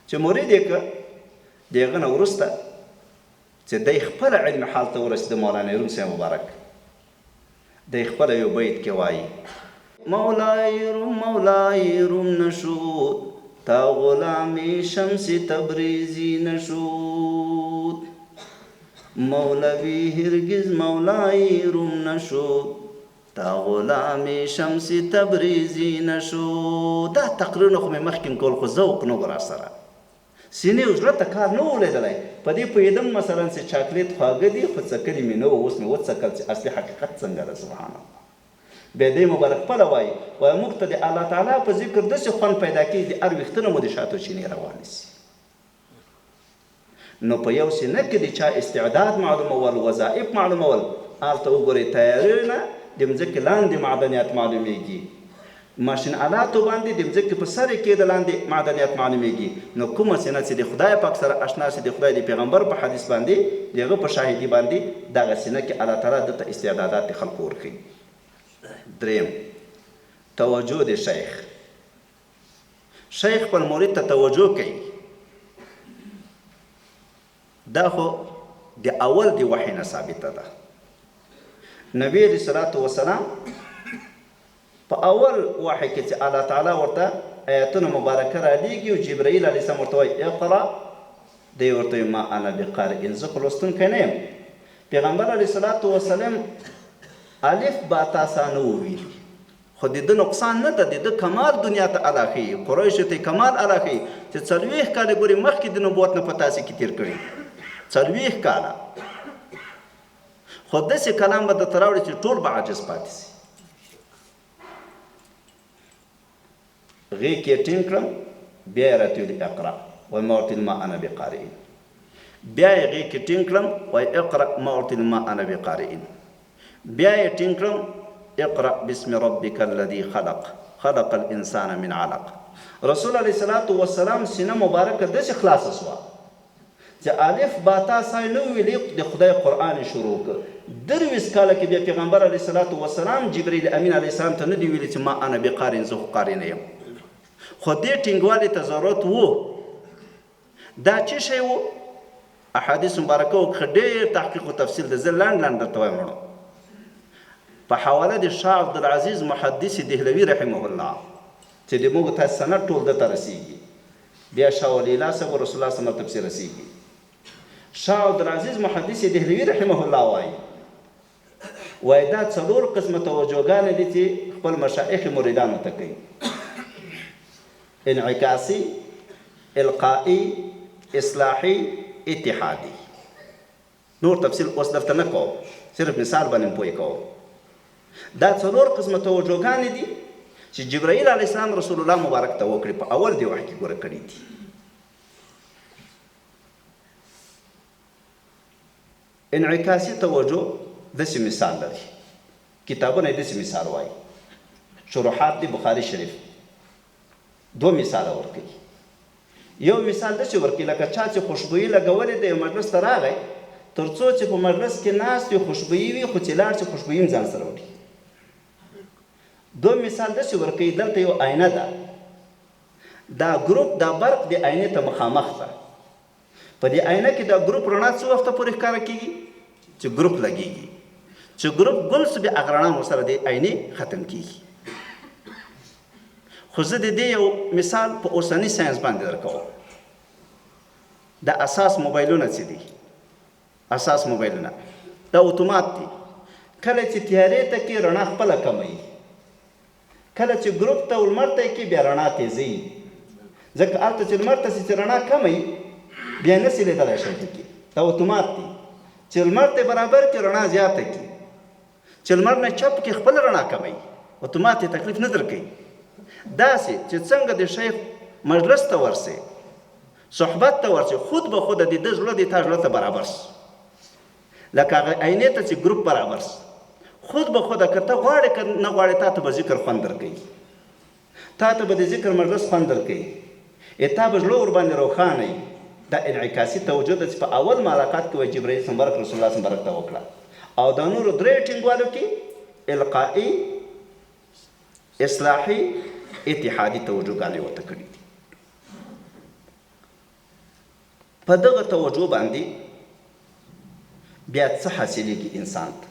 A: چې مرید یې که، د هغه نه وروسته چې دی خپله علم حال ته ورسېده، مولانا روم صاحب مبارک دی خپله یو بیت کې وایي، مولای روم مولای روم نشود تا غلام شمس تبریزی نشود، مولوی هرگز مولای روم نشود تا غلام شمس تبریزی نشود. دا تقریرونه خو مې مخکې هم کول، خو ذوق نه و راسره، سینې او زړه ته کار نه و لیدلی. په دې پوهېدم مثلا چې چاکلیټ خواږه دي، خو څکلي مې نه وو، اوس مې وڅکل چې اصلي حقیقت څنګه ده. سبحان الله. بیا دی مبارک خپله وایي، وایي موږ ته د الله تعالی په ذکر داسې خوند پیدا کېږي، د هر ویښته نه مو د شاتو چینې روانې سي. نو په یو سینه کې د چا استعداد معلومول، وظایف معلومول، هلته وګورئ تیارې نه د مځکې لاندې معدنیات معلومیږي، ماشین آلاتو باندې د مځکې په سر کې د لاندې معدنیات معلومیږي. نو کومه سینه چې د خدای پاک سره اشنا سي، د خدای د پیغمبر په حدیث باندې، د هغه په شاهدي باندې، دغه سینه کې الله تعالی ده ته استعدادات د خلکو ورښيي. دریم، توجه د شیخ. شیخ خپل مرید ته توجه کوي. دا خو د اول د وحی نه ثابته ده. نبی علیه الصلاة والسلام په اول وحی کې چې الله تعالی ورته آیتونه مبارکه رالیږي او جبرائیل علیه السلام ورته وایي اقرا، دی ورته وایي ما انا بقارئ، زه خو لوستونکی نه یم. پیغمبر علیه الصلاة والسلام الف با تا سا نه وو ویلي، خو د ده نقصان نه ده، د ده کمال دنیا ته الله ښیي، قریشو ته کمال الله ښیي چې 40 کاله ګوري مخکې د نبوت نه په تاسې کې تېر کړي، 40 کاله. خو داسې کلام به درته راوړي چې ټول به عاجز پاتې سي. غېږ کې یې ټینګ کړم، بیا یې راته ویلي اقرا، وایي ما ورته ویل ما انا بقارئ. بیا یې غېږ کې ټینګ کړم، وایي اقرا، ما ورته ویل ما انا بقارئ. بیا یې ټینګ کړم، اقرا بسم ربک الذي خلق خلق الانسان من علق. رسول علیه الصلاة والسلام سینه مبارکه داسې خلاصه سوه چې الف با تا سا یې نه ویلي، د خدای قرآن یې شروع کړ. 23 کاله کې بیا پیغمبر علیه الصلاة والسلام جبرئیل امین علیه السلام ته نه دی ویلي چې ما انا بقارئ، زه خو قاري نه یم. خو دې ټینګوالي ته ضرورت وو. دا چه شی وو؟ احادیث مبارکو کښ ډیر تحقیق او تفصیل دی، زه لنډ لنډ درته وایم وروڼو. په حواله د شاه عبدالعزیز محدث دهلوي رحمه الله چې د موږ تاسو سند ټول ده ته رسیږي، بیا شاه ولی الله صاحب او رسول الله صلی الله علیه وسلم ته پسې رسیږي. شاه عبدالعزیز محدث دهلوي رحمه الله وایي، وایي دا څلور قسمه توجهګانې دي چې خپل مشایخ مریدانو ته کوي: انعکاسي، القائي، اصلاحي، اتحادي. نور تفصیل اوس درته نه کوم، صرف مثال باندې مې پوه کوم. دا څلور قسمه توجهګانې دي چې جبرائیل علیه السلام رسول الله مبارک ته وکړې په اول دی وحي کې ګوره کړې دي. انعکاسي توجه داسې مثال لري، کتابونه یې داسې مثال وايي، شروحات دي بخاري شریف دوه مثاله ورکوي. یو مثال داسې ورکوي لکه چا چې خوشبویي لګولې ده، یو مجلس ته راغی، تر څو چې په مجلس کې ناست وي خوشبویي وي، خو چې لاړ شي خوشبویي هم ځان سره وړي. دویم مثال داسې ورکوي، دلته یو آینه ده، دا ګروپ دا برق د آینې ته مخامخ ده، په دې آینه کې دا ګروپ رڼا څه وخته پورې ښکاره کیږي؟ چې ګروپ لګیږي، چې ګروپ ګل سو بیا هغه رڼا ورسره د آینې ختم کیږي. خو زه د دې یو مثال په اوسني ساينس باندې درکوم. د اساس موبایلونه څه دي؟ اساس موبایلونه دا اتومات دي، کله چې تیارې ته کې رڼا خپله کموي، کله چې ګروپ ته او لمر ته کې بیا رڼا تیزوي، ځکه هلته چې لمر ته چې رڼا کمه وي بیا نسي لیدلی شی پکې. دا اتومات دي چې لمر ته برابر کې رڼا زیاته کړي، چې لمر نه چپ کې خپل رڼا کموي، اتومات یې تکلیف نه درکوي. داسې چې څنګه د شیخ مجلس ته ورسې، صحبت ته ورسې، خود به خوده د ده زړه د تا زړه ته برابر سي، لکه هغه آینې ته چې ګروپ برابر سي، خود به خوده که ته غواړې که نه غواړې تا ته به ذکر خوند درکوي، تا ته به د ذکر مجلس خوند درکوي، تا به زړه ورباندې روښانه وي. دا انعکاسي توجه ده چې په اول ملاقات کې وایي جبرائیل مبارک رسول الله مبارک ته وکړه، او دا نورو درې ټینګوالو کې القائي، اصلاحي، اتحادي توجهګانې ورته کړې دي. په دغه توجه باندې بیا څه حاصلېږي انسان ته؟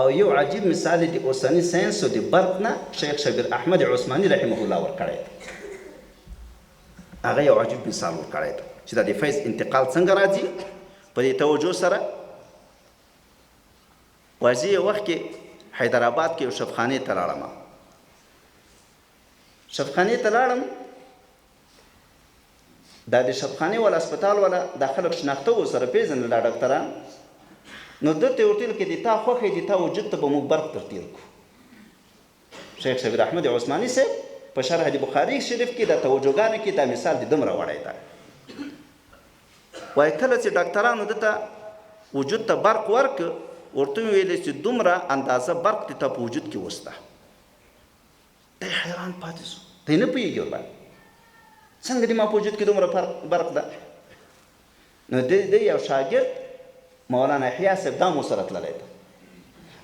A: او یو عجیب مثال د اوسني ساينس او د برق نه شیخ شبیر احمد عثماني رحمه الله ورکړی دی. هغه یو عجیب مثال ورکړی دی چې دا د فیض انتقال څنګه راځي په دې توجه سره. وایي زه یو وخت کې حیدرآباد کې یو شفخانې ته لاړم، شفخانې ته لاړم، دا د شفخانې والا هسپتال والا دا خلک شناخته و سره پېژندل دا ډاکتران، نو ده ته یې ورته ویل که د تا خوښه د تا وجود ته به موږ برق در تېر کړو. شیخ شبیر احمد عثماني صاحب په شرح د بخاري شریف کې د توجهګانو کې دا مثال د دم راوړی دی. وایي کله چې ډاکترانو ده ته وجود ته برق ورک، ورته یې ویلې چې دومره اندازه برق د تا په وجود کې وسته. دی حیران پاتې شو، دی نه پوهېږي ورباندې څنګه د ما په وجود کې دومره برق ده. نو دی یو شاګرد مولانا یحیی صاحب دا مو سره تللی دی.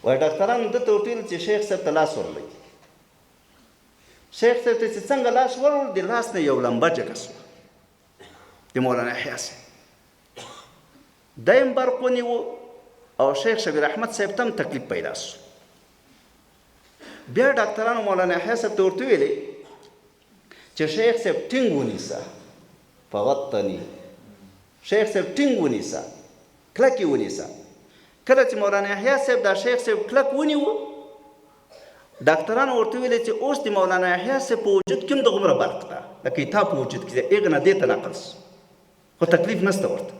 A: وایي ډاکترانو ده ته ورته ویل چې شیخ صاحب ته لاس ورلګي. شیخ صاحب ته چې څنګه لاس وروړ، د لاس نه یو لمبه جګه شوه د مولانا یحیی صاحب. دی هم برق ونیو او شیخ شبیر احمد صاحب ته هم تکلیف پیدا شو. بیا ډاکترانو مولانا یحیی صاحب ته ورته ویلې چې شیخ صاحب ټینګ ونیسه، فغطني، شیخ صاحب ټینګ ونیسه، کلک یې ونیسه. کله چې مولانا یحیی صاحب دا شیخ صاحب کلک ونیو، ډاکترانو ورته ویلې چې اوس د مولانا یحیی صاحب په وجود کې هم دغومره برق ده لکه تا په وجود کې ده، هغه نه دې ته نقل سو، خو تکلیف نشته ورته.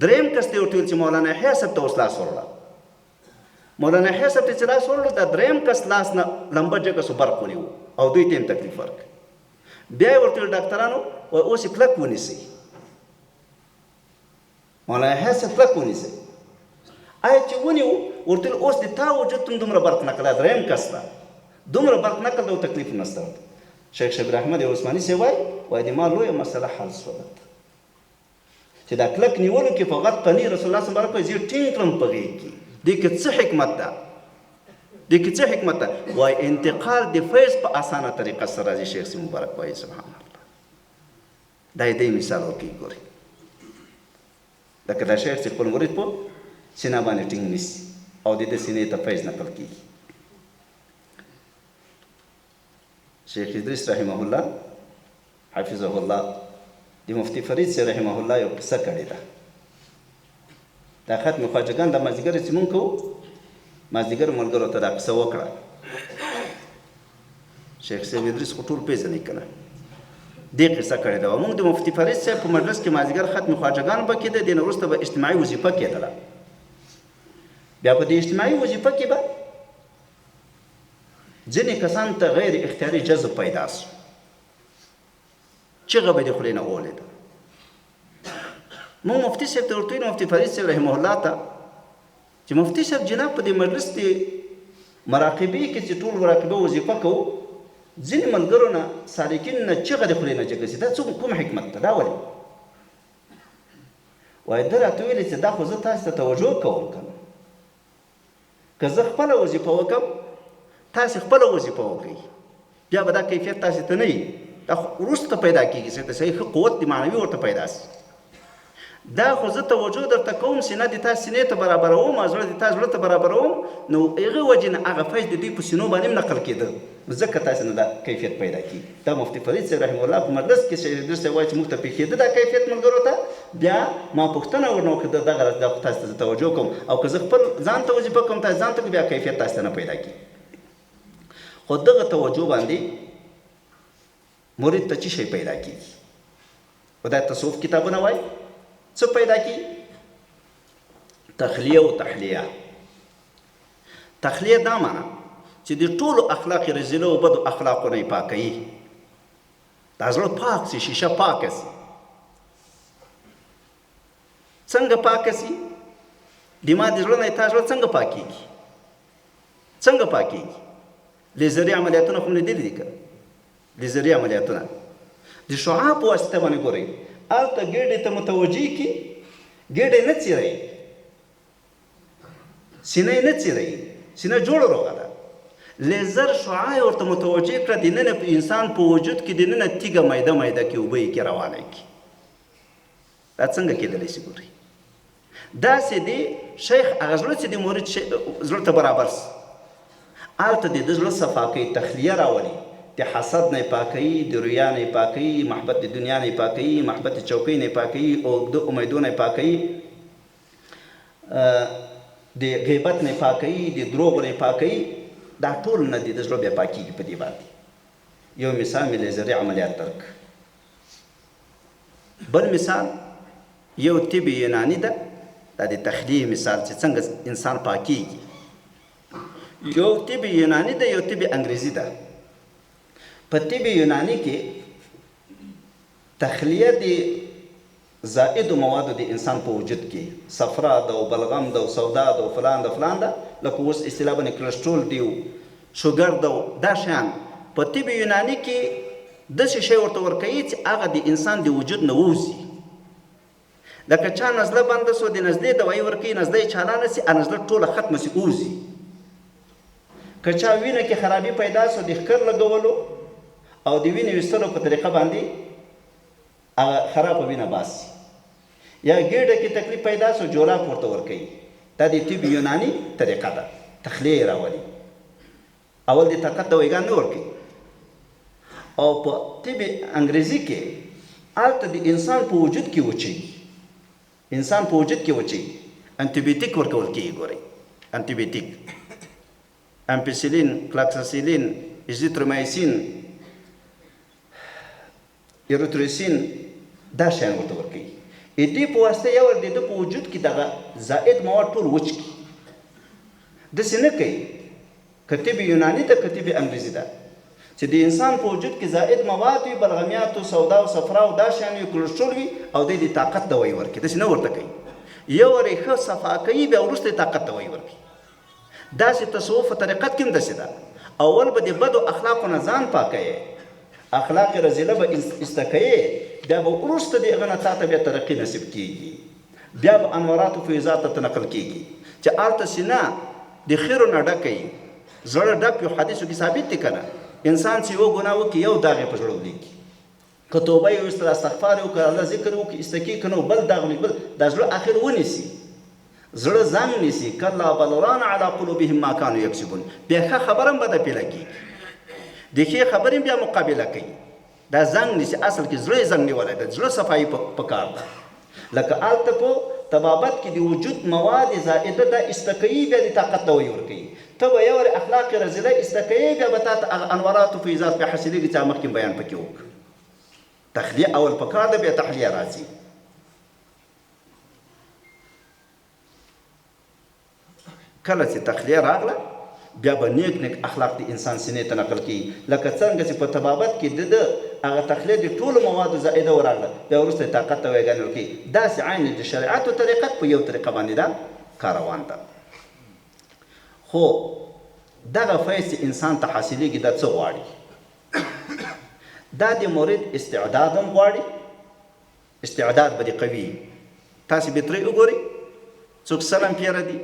A: دریم کس ته یې ورته ویل چې مولانا یحیی صاحب ته اوس لاس وروړه. مولانا یحیی صاحب ته چې لاس وروړو، دا دریم کس لاس نه لمبه جګه سو، برق ونیو او دوی ته هم تکلیف ورکړ. بیا یې ورته ویل ډاکترانو وایي اوس یې کلک ونیسئ، مولانا یحیی صاحب کلک ونیسئ. آیا چې ونیو، ورته ویل اوس د تا وجود ته هم دومره برق نقل ده، دریم کس ته دومره برق نقل ده او تکلیف نشته ورته. شیخ شبیر احمد عثماني صاحب وایي، وایي د ما لویه مسله حل سوه دلته چې دا کلک نیولو کې فقط قنی رسول الله صلی الله علیه وسلم زه ټینګ کړم په غېږ کې. دې کې څه حکمت ده؟ دې کې څه حکمت ده؟ وایي انتقال د فیض په اسانه طریقه سره راځي. شیخ صاحب مبارک وایي سبحان الله. دا یې دی مثال ورکوي. ګورئ لکه دا شیخ چې خپل مرید په سینه باندې ټینګ نیسي او د ده سینې ته فیض نقل کېږي. شیخ ادریس رحمه الله حفظه الله د مفتي فرید صاحب رحمه الله یو قصه کړې ده. دا ختم خواجګان د مازدیګر چې مونږ کوو، مازدیګر ملګرو ته دا قصه وکړه. شیخ صاحب ادریس خو ټول پېژنئ که نه، دې قصه کړې ده. مونږ د مفتي فرید صاحب په مجلس کې مازدیګر ختم خواجګان به کېده، دې نه وروسته به اجتماعي وظیفه کېدله. بیا په دې اجتماعي وظیفه کې به ځینې کسان ته غیر اختیاري جذب پیدا سو، چغه به د خولې نه اولېده. مونږ مفتي صاحب ته ورته ویل، مفتي فرید صاحب رحمه الله ته، چې مفتي صاحب جناب په دې مجلس کې مراقبې کې چې ټول مراقبه وظیفه کوو، ځینې ملګرو نه سالکین نه چغه د خولې نه جګه سي، دا څه کوم حکمت ده، دا ولې؟ وایي ده راته ویلې چې دا خو زه تاسې ته توجه کوم که نه، که زه خپله وظیفه وکم تاسې خپله وظیفه وکئ، بیا به دا کیفیت تاسې ته نه وي، دا خو وروسته پیدا کېږي چې د صحیح ښه قوت د معنوي ورته پیدا سي. دا خو زه توجه درته کوم، سینه د تا سینې ته برابروم، زړه د تا زړه ته برابروم، نو هغې وجې نه هغه فیض د دوی په سینو باندې هم نقل کېده، نو ځکه تاسې نه دا کیفیت پیدا کېږي. دا مفتي فرید صاحب رحمه الله په مجلس کې شیخ ادریس صاحب وایي چې موږ ته پېښېده دا کیفیت ملګرو ته. بیا ما پوښتنه ورنه وکړه، دغه راز دا خو تاسې ته زه توجه کوم، او که زه خپل ځان ته وظیفه کوم تاسې ځان ته کوم، بیا کیفیت تاسې ته نه پیدا کېږي. خو دغه توجه باندې مرید ته څه شی پیدا کېږي؟ او دا تصوف کتابونه وایي څه پیدا کېږي؟ تخلیه او تحلیه. تخلیه دا معنا چې د ټولو اخلاق رذیله او بدو اخلاقو نه یې پاکوي، دا زړه پاک سي، شیشه پاکه سي. څنګه پاکه سي؟ د ما د زړه نه تا زړه څنګه پاکېږي؟ څنګه پاکېږي؟ لیزري عملیاتونه خو مې لیدلي دي که لیزري عملیاتونه د شعاع په واسطه باندې ګورئ، هلته ګېډې ته متوجه کړي، ګېډې نه څیروي، سینه یې نه څیروي، سینه جوړه روغه ده. لیزر شعاع یې ورته متوجه کړه، دننه په انسان په وجود کې دننه تیږه میده میده کې اوبه یې کې روانه کړي. دا څنګه کېدلی سي؟ ګورئ داسې دی شیخ هغه زړه چې د مرید زړه ته برابر سي، هلته د ده زړه صفا کوي، تخلیه راولي، د حسد نه یې پاکوي، د ریا نه یې پاکوي، محبت د دنیا نه یې پاکوي، محبت د چوکۍ نه یې پاکوي، اوږده امیدو نه یې پاکوي، د غیبت نه یې پاکوي، د دروغو نه یې پاکوي. دا ټول نه د ده زړه بیا پاکېږي په دې باندې. یو مثال مې لیزري عملیات درک. بل مثال یو طب یوناني ده، دا د تخلیې مثال چې څنګه انسان پاکېږي. یو طب یوناني ده، یو طب انګریزي ده. په طب یوناني کې تخلیه د زائدو موادو د انسان په وجود کې، صفرا ده او بلغم ده او سودا ده او فلان ده فلان ده، لکه اوس اصطلاح باندې کلسټرول دی او شوګر ده او دا شیان، په طب یوناني کې داسې شی ورته ورکوي چې هغه د انسان د وجود نه ووځي. لکه چا نزله بنده سو، د نزلې دوایي ورکوي، نزله یې چالانه سي، نزله ټوله ختمه سي، ووځي. که چا وینه کې خرابي پیدا سو، د ښکر لګولو او د وینې ویستلو په طریقه باندې هغه خرابه وینه باسي. یا ګېډه کې تکلیف پیدا سو، جولاپ ورته ورکوي. دا د طب یوناني طریقه ده، تخلیه یې راولي. اول د طاقت دوایګان نه ورکوي. او په طب انګریزي کې هلته د انسان په وجود کې وچوي، انسان په وجود کې وچوي، انټیبیوټیک ورکول کېږي. ګورئ انټیبیوټیک، امپیسیلین، کلاکساسیلین، ازیترومایسین، ایروتروسین، دا شیان ورته ورکوي. د دې په واسطه یو د ده په وجود کې دغه زائد مواد ټول وچ کړي. داسې نه کوي که طب یوناني ده که طب انګریزي ده، چې د انسان په وجود کې زائد مواد وي، بلغمیات او سودا او صفرا او دا شیان وي، کلسټرول وي، او دی د طاقت دوایي ورکوي. داسې نه ورته کوي، یو وار یې ښه صفا کوي، بیا وروسته یې طاقت دوایي ورکوي. داسې تصوف په طریقت کې هم داسې ده. اول به د بدو اخلاقو نه ځان پاکوې، اخلاق رذیله به ایسته کوې، بیا به وروسته د هغه نه تا ته بیا ترقي نصیب کېږي، بیا به انوارات او فیضات ته نقل کېږي چې هلته سینه د خیرو نه ډکه وي، زړه ډک یو. حدیثو کې ثابت دي که نه، انسان چې یوه ګناه وکړي یو داغ یې په زړه ولېږي. که توبه یې ویستله، استغفار یې وکړ، الله ذکر یې وکړ، ایسته کېږي، که نه بل داغ بل دا زړه اخر ونیسي، زړه زنګ نیسي. کلا بل ران علی قلوبهم ما کانوا یکسبون. بیا ښه خبره هم بده پې لګېږي، د ښې خبرې بیا مقابله کوي. دا زنګ نیسي، اصل کې زړه یې زنګ نیولی دی، زړه صفایي پکار ده. لکه هلته په طبابت کې د وجود مواد زائده دا ایسته کوي، بیا د طاقت دوایي ورکوي. ته به یو وارې اخلاق رذیله ایسته کوې، بیا به تا ته هغه انوارات و فیضات بیا حاصلېږي چې هغه مخکې بیان پکې وکړ. تخلیه اول پکار ده، بیا تحلیه راځي. کله چې تخلیه راغله بیا به نیک نیک اخلاق د انسان سینې ته نقل کیږي. لکه څنګه چې په طبابت کې د ده هغه تخلیه د ټولو موادو زائده وراغله، بیا وروسته یې طاقت ته ویګانې ورکوي. داسې عین د شریعت او طریقت په یو طریقه باندې دا کار روان ده. خو دغه فیض چې انسان ته حاصلېږي دا څه غواړي؟ دا د مرید استعداد هم غواړي. استعداد به دې قوي. تاسې بترۍ وګورئ، څوک 100 امپیره دي،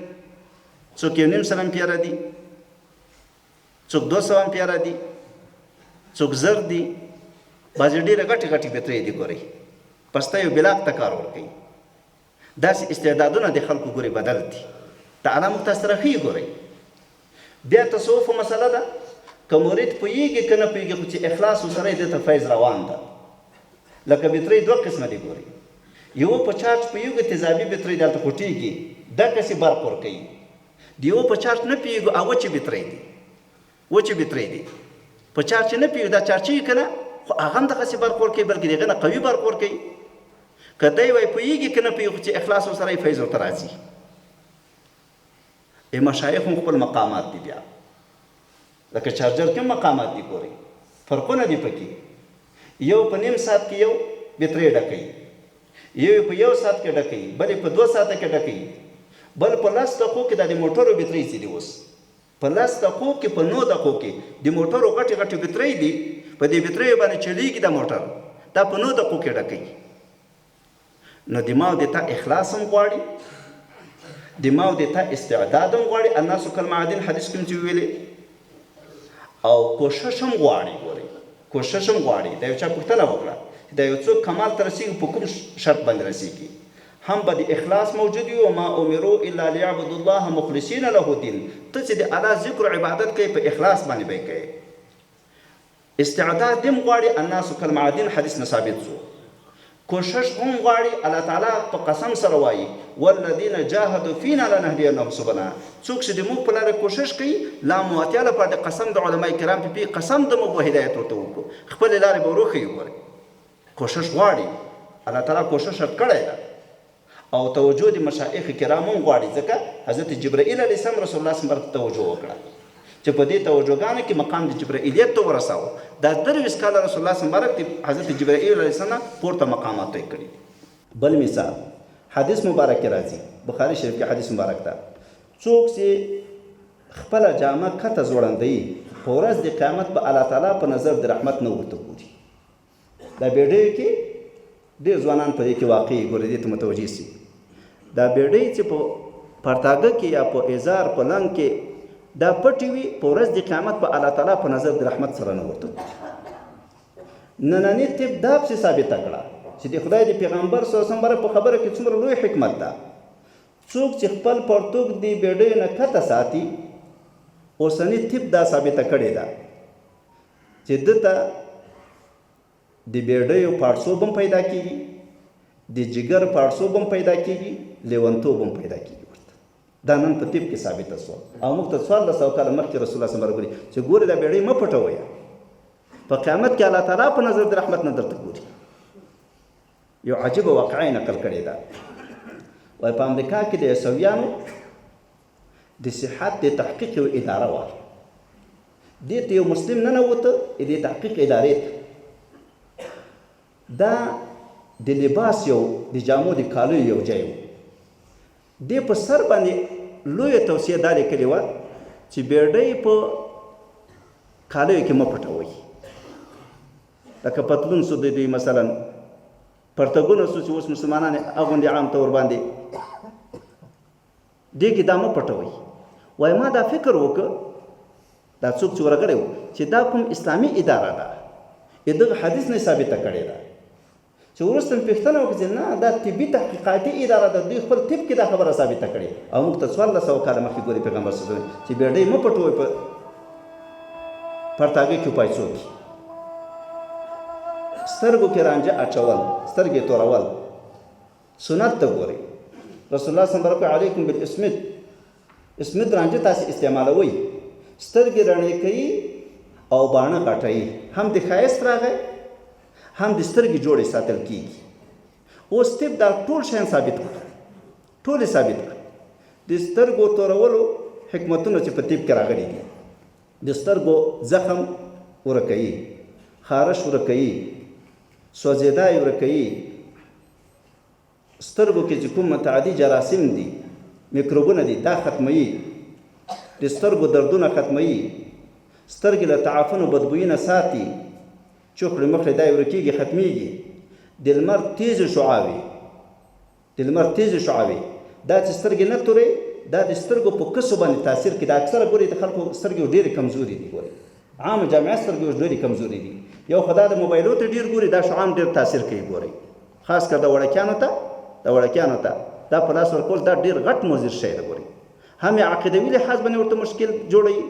A: څوک 1.5 امپیره دي، څوک 200 امپیره دي، څوک 1000 دي. بعضې ډېرې غټې غټې بترۍ دي، ګورئ پسته یو بلاک ته کار ورکوي. داسې استعدادونه د خلکو ګورئ بدل دي. تعالی موږ تاسو سره ښیي ګورئ. بیا تصوف مسله ده، که مرید پوهېږي که نه پوهېږي، خو چې اخلاص ورسره یې ده ته فیض روان ده. لکه بترۍ دوه قسمه دي ګورئ، یوه په چارج پوهېږو، تیزابي بترۍ دلته خوټېږي، ډکه سي برق ورکوي. د یوه په چارج نه پوهېږو، هغه وچې بترۍ دي، وچې بترۍ دي، په چارج نه پوهېږو دا چارچېږي که نه، خو هغه هم دغسې برق ورکوي، بلکې د هغه نه قوي برق ورکوي. که دی وایي پوهېږي که نه پوهېږي، خو چې اخلاص ورسره یې فیض ورته راځي. ای مشایخ هم خپل مقامات دي، بیا لکه چارجر کې هم مقامات دي ګورئ، فرقونه دي پکې. یو په نیم ساعت کې یو بترۍ ډکوي، یو یې په یو ساعت کې ډکوي، بل یې په 2 ساعته کې ډکوي، بل په 10 دقیقو کې. دا د موټرو بترۍ چې دي اوس په 10 دقیقو کې، په 9 دقیقو کې د موټرو غټې غټې بترۍ دي، په دې بتریو باندې چلیږي دا موټر، دا په 9 دقیقو کې ډکوي. نو د ما او د تا اخلاص هم غواړي، د ما او د تا استعداد هم غواړي. الناس کالمعادن حدیث کوم چې ویلې، او کوشش هم غواړي ګورئ، کوشش هم غواړي. دا یو چا پوښتنه وکړه چې دا یو څوک کمال ته رسېږي په کوم شرط باندې رسېږي؟ هم به د اخلاص موجود وي، وما امروا الا ليعبدوا الله مخلصین له الدین. ته چې د الله ذکر او عبادت کوې په اخلاص باندې به یې کوې. استعداد هم غواړي، الناس کالمعادن حدیث نه ثابت شو. کوشش هم غواړي. الله تعالی په قسم سره وایي والذین جاهدوا فینا لنهدینهم سبلنا. څوک چې د موږ په لاره کوشش کوي، لا مواتیا لپاره د قسم د علماء کرام په پی قسم د موږ هدایت ورته وکړو، خپلې لارې به وروښیو. ګورئ کوشش غواړي، الله تعالی کوشش شرط کړی ده. او توجه د مشایخ کرام هم غواړي، ځکه حضرت جبرائیل علیه السلام رسول الله صلی الله علیه وسلم توجه وکړه چې په دې توجهګانو کې مقام د جبرائیلیت ته ورساوه. دا 23 کاله رسول الله صلی الله علیه وسلم حضرت جبرائیل علیه السلام پورته مقامات یې کړي دي. بل مثال حدیث مبارک کې راځي، بخاري شریف کې حدیث مبارک ده، څوک چې خپله جامه کته ځوړندوي په ورځ د قیامت به الله تعالی په نظر د رحمت نه ورته ګوري. دا بېډیو کې ډېر ځوانان په دې کې واقع ګوري، دې ته متوجه سي. دا بېډۍ چې په پرتاګه کې یا په ازار په لنګ کې دا پټې وي، په ورځ د قیامت په الله تعالی په نظر د رحمت سره نه ورته ګوري. ننني طب دا پسې ثابته کړه چې د خدای د پیغمبر صلی الله علیه وسلم په خبره کې څومره لوی حکمت ده. څوک چې خپل پرتوګ د بېډیو نه کته ساتي، اوسني طب دا ثابته کړې ده چې ده ته د بېډیو پاړسوب هم پیدا کېږي، د جګر پاړسوب هم پیدا کېږي، لیونتوب هم پیدا کېږي ورته. دا نن په طب کې ثابته شوه. او موږ ته 1400 کاله مخکې رسول الله صلی الله علیه وسلم ګوري چې ګوري دا بېډۍ مه پټوئ، په قیامت کې الله تعالی په نظر د رحمت نه درته ګوري. یو عجیبه واقعه یې نقل کړې ده. وایي په امریکا کې د عیسویانو د صحت د تحقیق یو اداره وه. دې ته یو مسلم ننوته، دې تحقیق ادارې ته. دا د لباس یو د جامو د کالیو یو ځای و. دې په سر باندې لویه توصیه دا لیکلې وه چې بېډۍ په کالیو کې مه پټوئ. لکه پتلون سو د دوی مثلا پرتګونه سو چې اوس مسلمانان یې اغوندي عام طور باندې، دې کې دا مه پټوئ. وایي ما دا فکر وکړ، دا څوک چې ورغلی و چې دا کوم اسلامي اداره ده، دغه حدیث نه ثابته کړې ده. چې وروسته مې پوښتنه وکړه چې نه، دا طبي تحقیقاتي اداره ده، دوی خپل طب کې دا خبره ثابته کړې او موږ ته 1400 کاله مخکې ګوري پیغمبر صلی الله علیه وسلم چې بېډۍ مه پټوئ په پرتاګۍ کې پایڅو کې، سترګو کې رانجه اچول، سترګې تورول سنت ته ګورئ. رسول الله صلی الله علیه علیکم بالاسمت، اسمت رانجه تاسې استعمالوئ، سترګې رڼې کوي او باڼه غټوي، هم د ښایست راغی هم د سترګې جوړې ساتل کیږي. اوس طب دا ټول شیان ثابت کړ، ټول یې ثابت کړ. د سترګو تورولو حکمتونه چې په طب کې راغلي دي، د سترګو زخم ورکوي، خارش ورکوي، سوځېدا یې ورکوي، سترګو کې چې کوم متعدي جراثیم دي، میکروبونه دي، دا ختموي، د سترګو دردونه ختموي، سترګې له تعفن او بدبویي نه ساتي، چوکړې مخړې دا یې ورکېږي، ختمېږي. د لمر تېزې شعاوې، د لمر تېزې شعاوې دا چې سترګې نه تورې، دا د سترګو په کسو باندې تاثیر کوي. دا اکثره ګوري د خلکو سترګې ډېرې کمزورې دي، ګوري عامه جامعه سترګې اوس ډېرې کمزورې دي. یو خو دا د موبایلو ته ډېر ګوري، دا شعاع هم ډېر تاثیر کوي ګوري، خاص کر د وړکیانو ته، د وړکیانو ته دا په لاس ورکول دا ډېر غټ مضر شی دی ګوري. هم یې عقیدوي لحاظ باندې ورته مشکل جوړوي،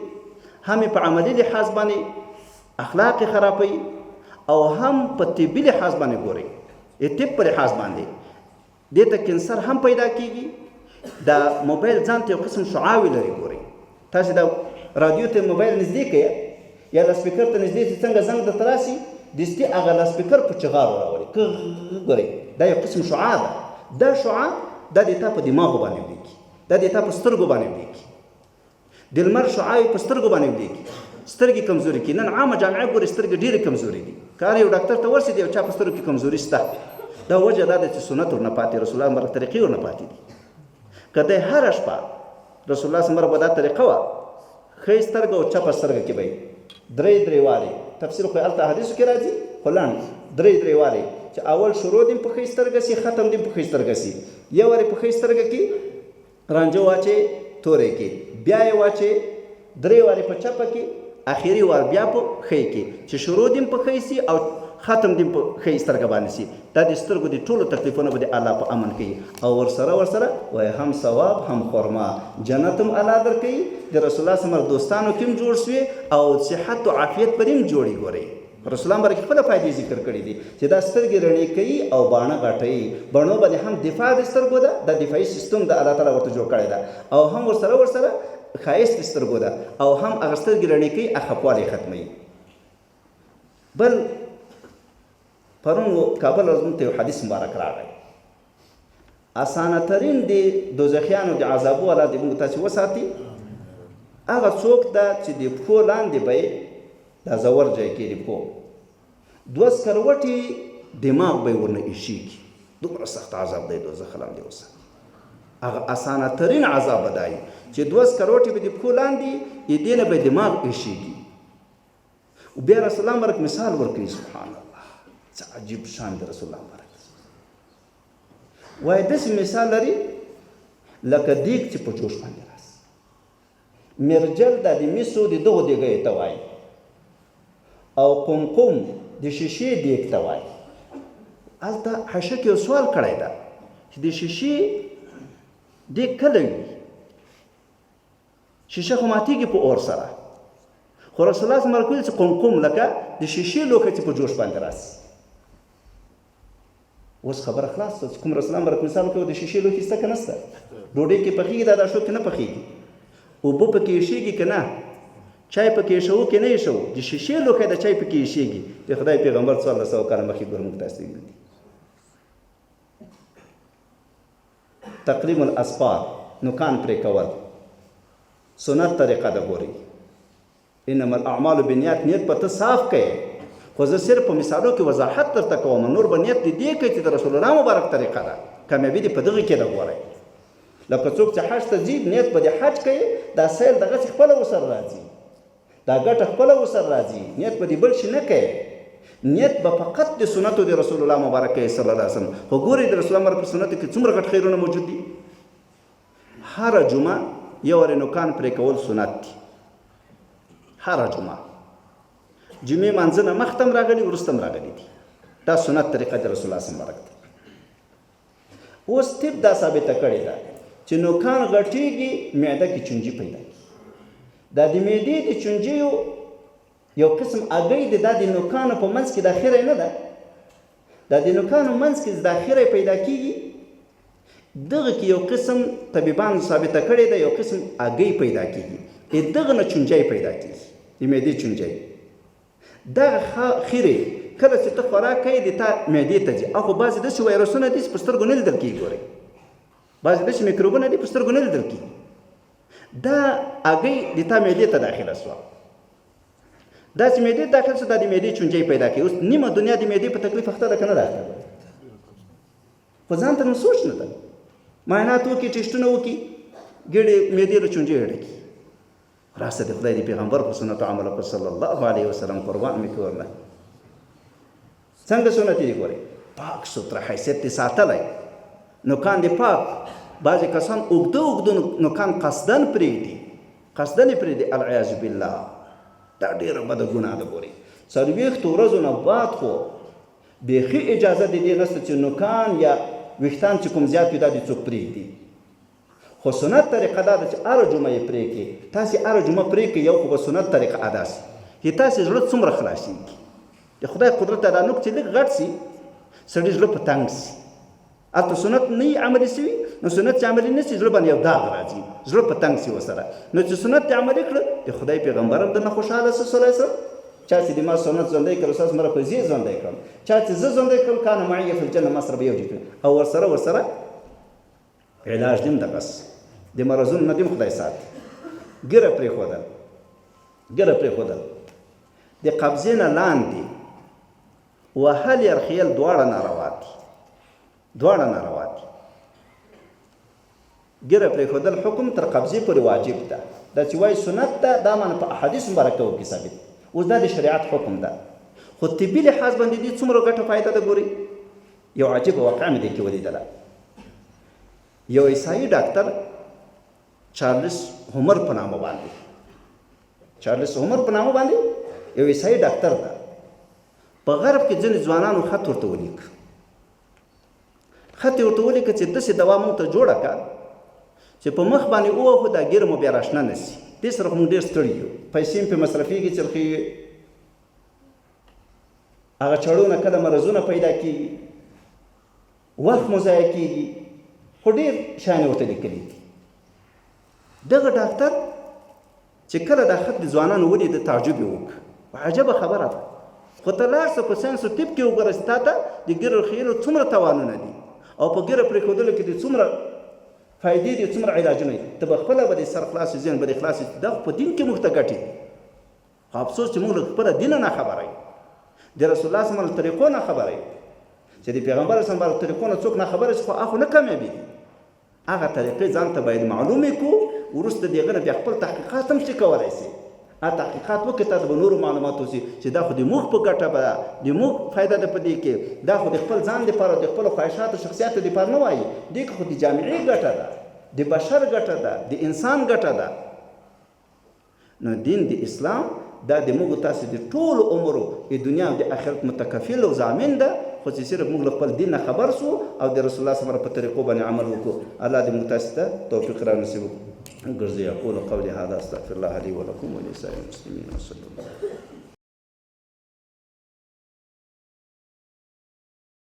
A: هم یې په عملي لحاظ باندې اخلاق یې خرابوي، او هم په طبي لحاظ باندې ګوري، د طب په لحاظ باندې دې ته کینسر هم پیدا کیږي. دا موبایل ځان ته یو قسم شعاوې لري ګورئ، تاسې دا رادیو ته موبایل نږدې کړئ یا لاسپیکر ته نږدې چې څنګه زنګ درته راسي، دستي هغه لاسپیکر په چغارو راولي، ګورئ دا یو قسم شعاع ده. دا شعاع دا د تا په دماغو باندې ولیکي، دا د تا په سترګو باندې ولیکي، د لمر شعاع په سترګو باندې ولیکي، سترګې کمزوري کړي. نن عامه جامعه ګوري سترګې ډېرې کمزوري دي، که هر یو ډاکټر ته ورسي د یو چا په سترګو کې کمزوري شته. دا وجه دا ده چې سنت ورنه پاتې، رسول الله مبارک طریقې ورنه پاتې دي. که دی هره شپه رسول الله مبارک به دا طریقه وه، ښۍ سترګه او چپه سترګه کې به یې درې درې وارې، تفسیر خو یې هلته حدیثو کې راځي خو لنډ، درې درې وارې چې اول شروع دې په ښۍ سترګه سي، ختم دې په ښۍ سترګه سي. یو وارې په ښۍ سترګه کې رانجه واچې تورې کې، بیا یې واچې درې وارې په چپه کې، اخري وار بیا په ښۍ کې، چې شروع دې په ښۍ سي او ختم دې په ښۍ سترګه باندې سي. دا د سترګو د ټولو تکلیفونه به د الله په امن کوي، او ورسره ورسره وایي هم ثواب هم خرما، جنت هم الله درکوي، د رسول الله صلی الله علیه وسلم دوستانو کې هم جوړ سوې او صحت او عافیت پر هم جوړي. ګورئ رسول الله مبارک خپله فایدې ذکر کړې دي چې دا سترګې رڼې کوي او باڼه غټوي، باڼو باندې هم دفاع د سترګو ده، دا دفاعي سیستم د الله تعالی ورته جوړ کړی ده، او هم ورسره ورسره ښایست د سترګو ده، او هم هغه سترګې رڼې کوي، خپوالی ختموي. بل پرون کابل ورځ موږ ته یو حدیث مبارک راغی، اسانه ترین دی دوزخیانو د عذابو الله دې موږ تاسې وساتي، هغه څوک ده چې د پښو لاندې به یې دا ځور ځای کې د پښو دوه سکروټې دماغ به یې ورنه ایشېږي، دومره سخت عذاب دی دوزخ الله دې وساتي. هغه اسانه ترین عذاب به دا وي چې دوه سکروټې به د پښو لاندې یې دې نه به دماغ ایشېږي. او بیا رسول الله مبارک مثال ورکوي، سبحان الله څه عجیب شان د رسول الله مبارک وایي، داسې مثال لري لکه دیګ چې په جوش باندې راسي. مرجل دا د مسو د دغو دیګیو ته وایي، او قمقم د شیشې دیګ ته وایي. هلته حاشیه کې یو سوال کړی ده چې د شیشې دیګ کله وي؟ شیشه خو ماتېږي په اور سره، خو رسول الله صلی الله علیه وسلم چې قمقم لکه د شیشې لوښی چې په جوش باندې راسي. اوس خبره خلاص شوه چې کوم رسول الله مبارک مثال ورکوي، د شیشې لوښي شته که نه شته؟ ډوډۍ کې پخېږي، دا داشو کې نه پخېږي، اوبه پکې ایشېږي که نه، چای پکې ایشوو که نه ایشوو، د شیشې لوښی د چای پکې ایشېږي. د خدای پیغمبر 1400 کاله مخکې ګور موږ تاسو ویلي دي. تقلیم الاسفار، نوکان پرې کول سنت طریقه ده. ګورئ انما الاعمال بالنیات، نیت به ته صاف کوې، خو زه صرف په مثالو کې وضاحت درته کوم، نور به نیت دې دې کوي چې د رسول الله مبارک طریقه ده، کامیابي دې په دغه کې ده. ګورئ لکه څوک چې حج ته ځي، نیت به دې حج کوي، دا سیل دغسې خپله ورسره راځي، دا ګټه خپله ورسره راځي، نیت به دې بل شي نه کوې، نیت به فقط د سنتو د رسول الله مبارک کوي صلی الله علیه وسلم. خو ګورئ د رسول الله مبارک په سنتو کې څومره غټ خیرونه موجود دي. هره جمعه یو وارې نوکان پرې کول سنت دي، هره جمعه. جمعې مانځه نه مخته هم راغلي، وروسته هم راغلي دي. دا سنت طریقه د رسول الله مبارک ده. اوس طب دا ثابته کړې ده چې نوکان غټیږي، معده کې چونجي پیدا کیږي. دا د معدې د چونجیو یو قسم اګۍ دی، دا د نوکانو په منځ کې دا خیری نه ده، دا د نوکانو منځ کې دا خیری پیدا کیږي. دغه کې یو قسم طبیبانو ثابته کړې ده، یو قسم اګۍ پیدا کیږي، دغه نه چونجی پیدا کیږي، د معدې چونجی. دغه خیرې کله چې ته خوراک کوې د تا معدې ته ځي. خو بعضې داسې وایرسونه دي چې په سترګو نه لیدل کېږي، ګورئ، بعضې داسې میکروبونه دي په سترګو نه لیدل کېږي. دا اګۍ د تا معدې ته داخله سوه، دا چې معدې ته داخله سوه، دا د معدې چونجی پیدا کوي. اوس نیمه دنیا د معدې په تکلیف اخته ده که نه ده اخته ده؟ خو ځان ته نو سوچ نه ده، معاینات وکړي، ټیسټونه وکړي، ګېډې معدې له چونجیو ډکي. راسه د خدای د پیغمبر په سنتو عمل وکړه صلی الله علیه وسلم، قربان مې کور نه. څنګه سنت دي ګورئ، پاک سوتره حیثیت دې ساتلی، نوکان دې پاک. بعضې کسان اوږده اوږده نوکان قصدن پرېږدي، قصدن یې پرېږدي، العیاذ بالله، دا ډېره بده ګناه ده. ګورئ 40 ورځو نه بعد خو بیخي اجازه د دې نشته چې نوکان یا ویښتان چې کوم زیات وي دا دې څوک پرېږدي. خو سنت طریقه دا ده چې هره جمعه یې پرې کړي. تاسې هره جمعه پرې کړئ، یو خو به سنت طریقه ادا سي چې تاسې زړه څومره خلاصېږي. د خدای قدرت دا نوک چې لږ غټ سي، سړي زړه په تنګ سي. هلته سنت نه وي عملي سوي، نو سنت چې عملي نه سي زړه باندې یو داغ راځي، زړه په تنګ سي ورسره. نو چې سنت دې عملي کړه، د خدای پیغمبر هم درنه خوشحاله سو صلی الله علیه وسلم. چا چې د ما سنت ژوندی کړ، استاد مره په زه ژوندی کړم، چا چې زه ژوندی کړم کان معي فی الجنه، ما سره به یو ځای او ورسره علاج دیم دغس د مرضونو نه دیم خدای ساتي. ګیره پرېښودل، ګیره پرېښودل د قبضې نه لاندې وهل یا رخیل دواړه ناروا دي، دواړه ناروا دي. ګیره پرېښودل حکم تر قبضې پورې واجب ده. دا چې وایي سنت ده، دا معنی په احادیث مبارکو کې ثابت. اوس دا د شریعت حکم ده، خو طبي لحاظ باندې دې څومره ګټه فایده ده. ګورئ یو عجیبه واقعه مې دې کې ولیدله. یو عیسایي ډاکتر چارلس هومر په نامه باندې، چارلس هومر په نامه باندې یو عیسایي ډاکتر ده. په غرب کې ځینې ځوانانو خط ورته ولیک، خط یې ورته ولیکه چې داسې دوا موږ ته جوړه کړه چې په مخ باندې ووهو دا ږیره مو بیا راشنه نه سي. دې سره خو موږ ډېر ستړي یو، پیسې هم پرې مصرفېږي، چرخېږي، هغه چړو نه کله مرضونه پیدا کېږي، وخت مو ضایع کېږي. خو ډېر شیان یې ورته لیکلي دي. دغه ډاکتر چې کله دا خط د ځوانانو ولید، تعجب یې وکړ، عجبه خبره ده. خو ته لاړ شه په ساینس او طب کې وګوره چې تا ته د ږیرو خیلو څومره توانونه دي او په ږیره پرېښودلو کې د څومره فایدې دي، څومره علاجونه دي. ته به خپله به دې سر خلاص شي، ذهن به دې خلاص شي چې دا خو په دین کې موږ ته ګټې دي. خو افسوس چې موږ له خپله دینه ناخبره یو، د رسول الله صلی الله علیه وسلم طریقو ناخبره یو. چې د پیغمبر صلی الله علیه وسلم طریقو نه څوک ناخبره شي، خو هغه نه کامیابېږي. هغه طریقې ځان ته باید معلومې کړو، وروسته د هغه نه بیا خپل تحقیقات هم چې کولی سي، هغه تحقیقات وکړي، تا ته به نورو معلومات وسي چې دا خو د موږ په ګټه به د موږ فایده ده په دې کې، دا خو د خپل ځان دپاره د خپلو خواهشاتو شخصیاتو دپاره نه وایي، دې کې خو د جامعې ګټه ده، د بشر ګټه ده، د انسان ګټه ده. نو دین د اسلام دا د موږ تاسو د ټولو عمرو د دنیا او د آخرت متکفل او ضامن ده، خو چې صرف موږ له خپل دین نه خبر سو او د رسول الله صلی الله علیه وسلم په طریقو باندې عمل وکړو. الله دې موږ تاسو ته توفیق را نصیب وګرځي. اقول قولي هذا استغفر الله لي ولكم ولسائر المسلمين وصلى الله.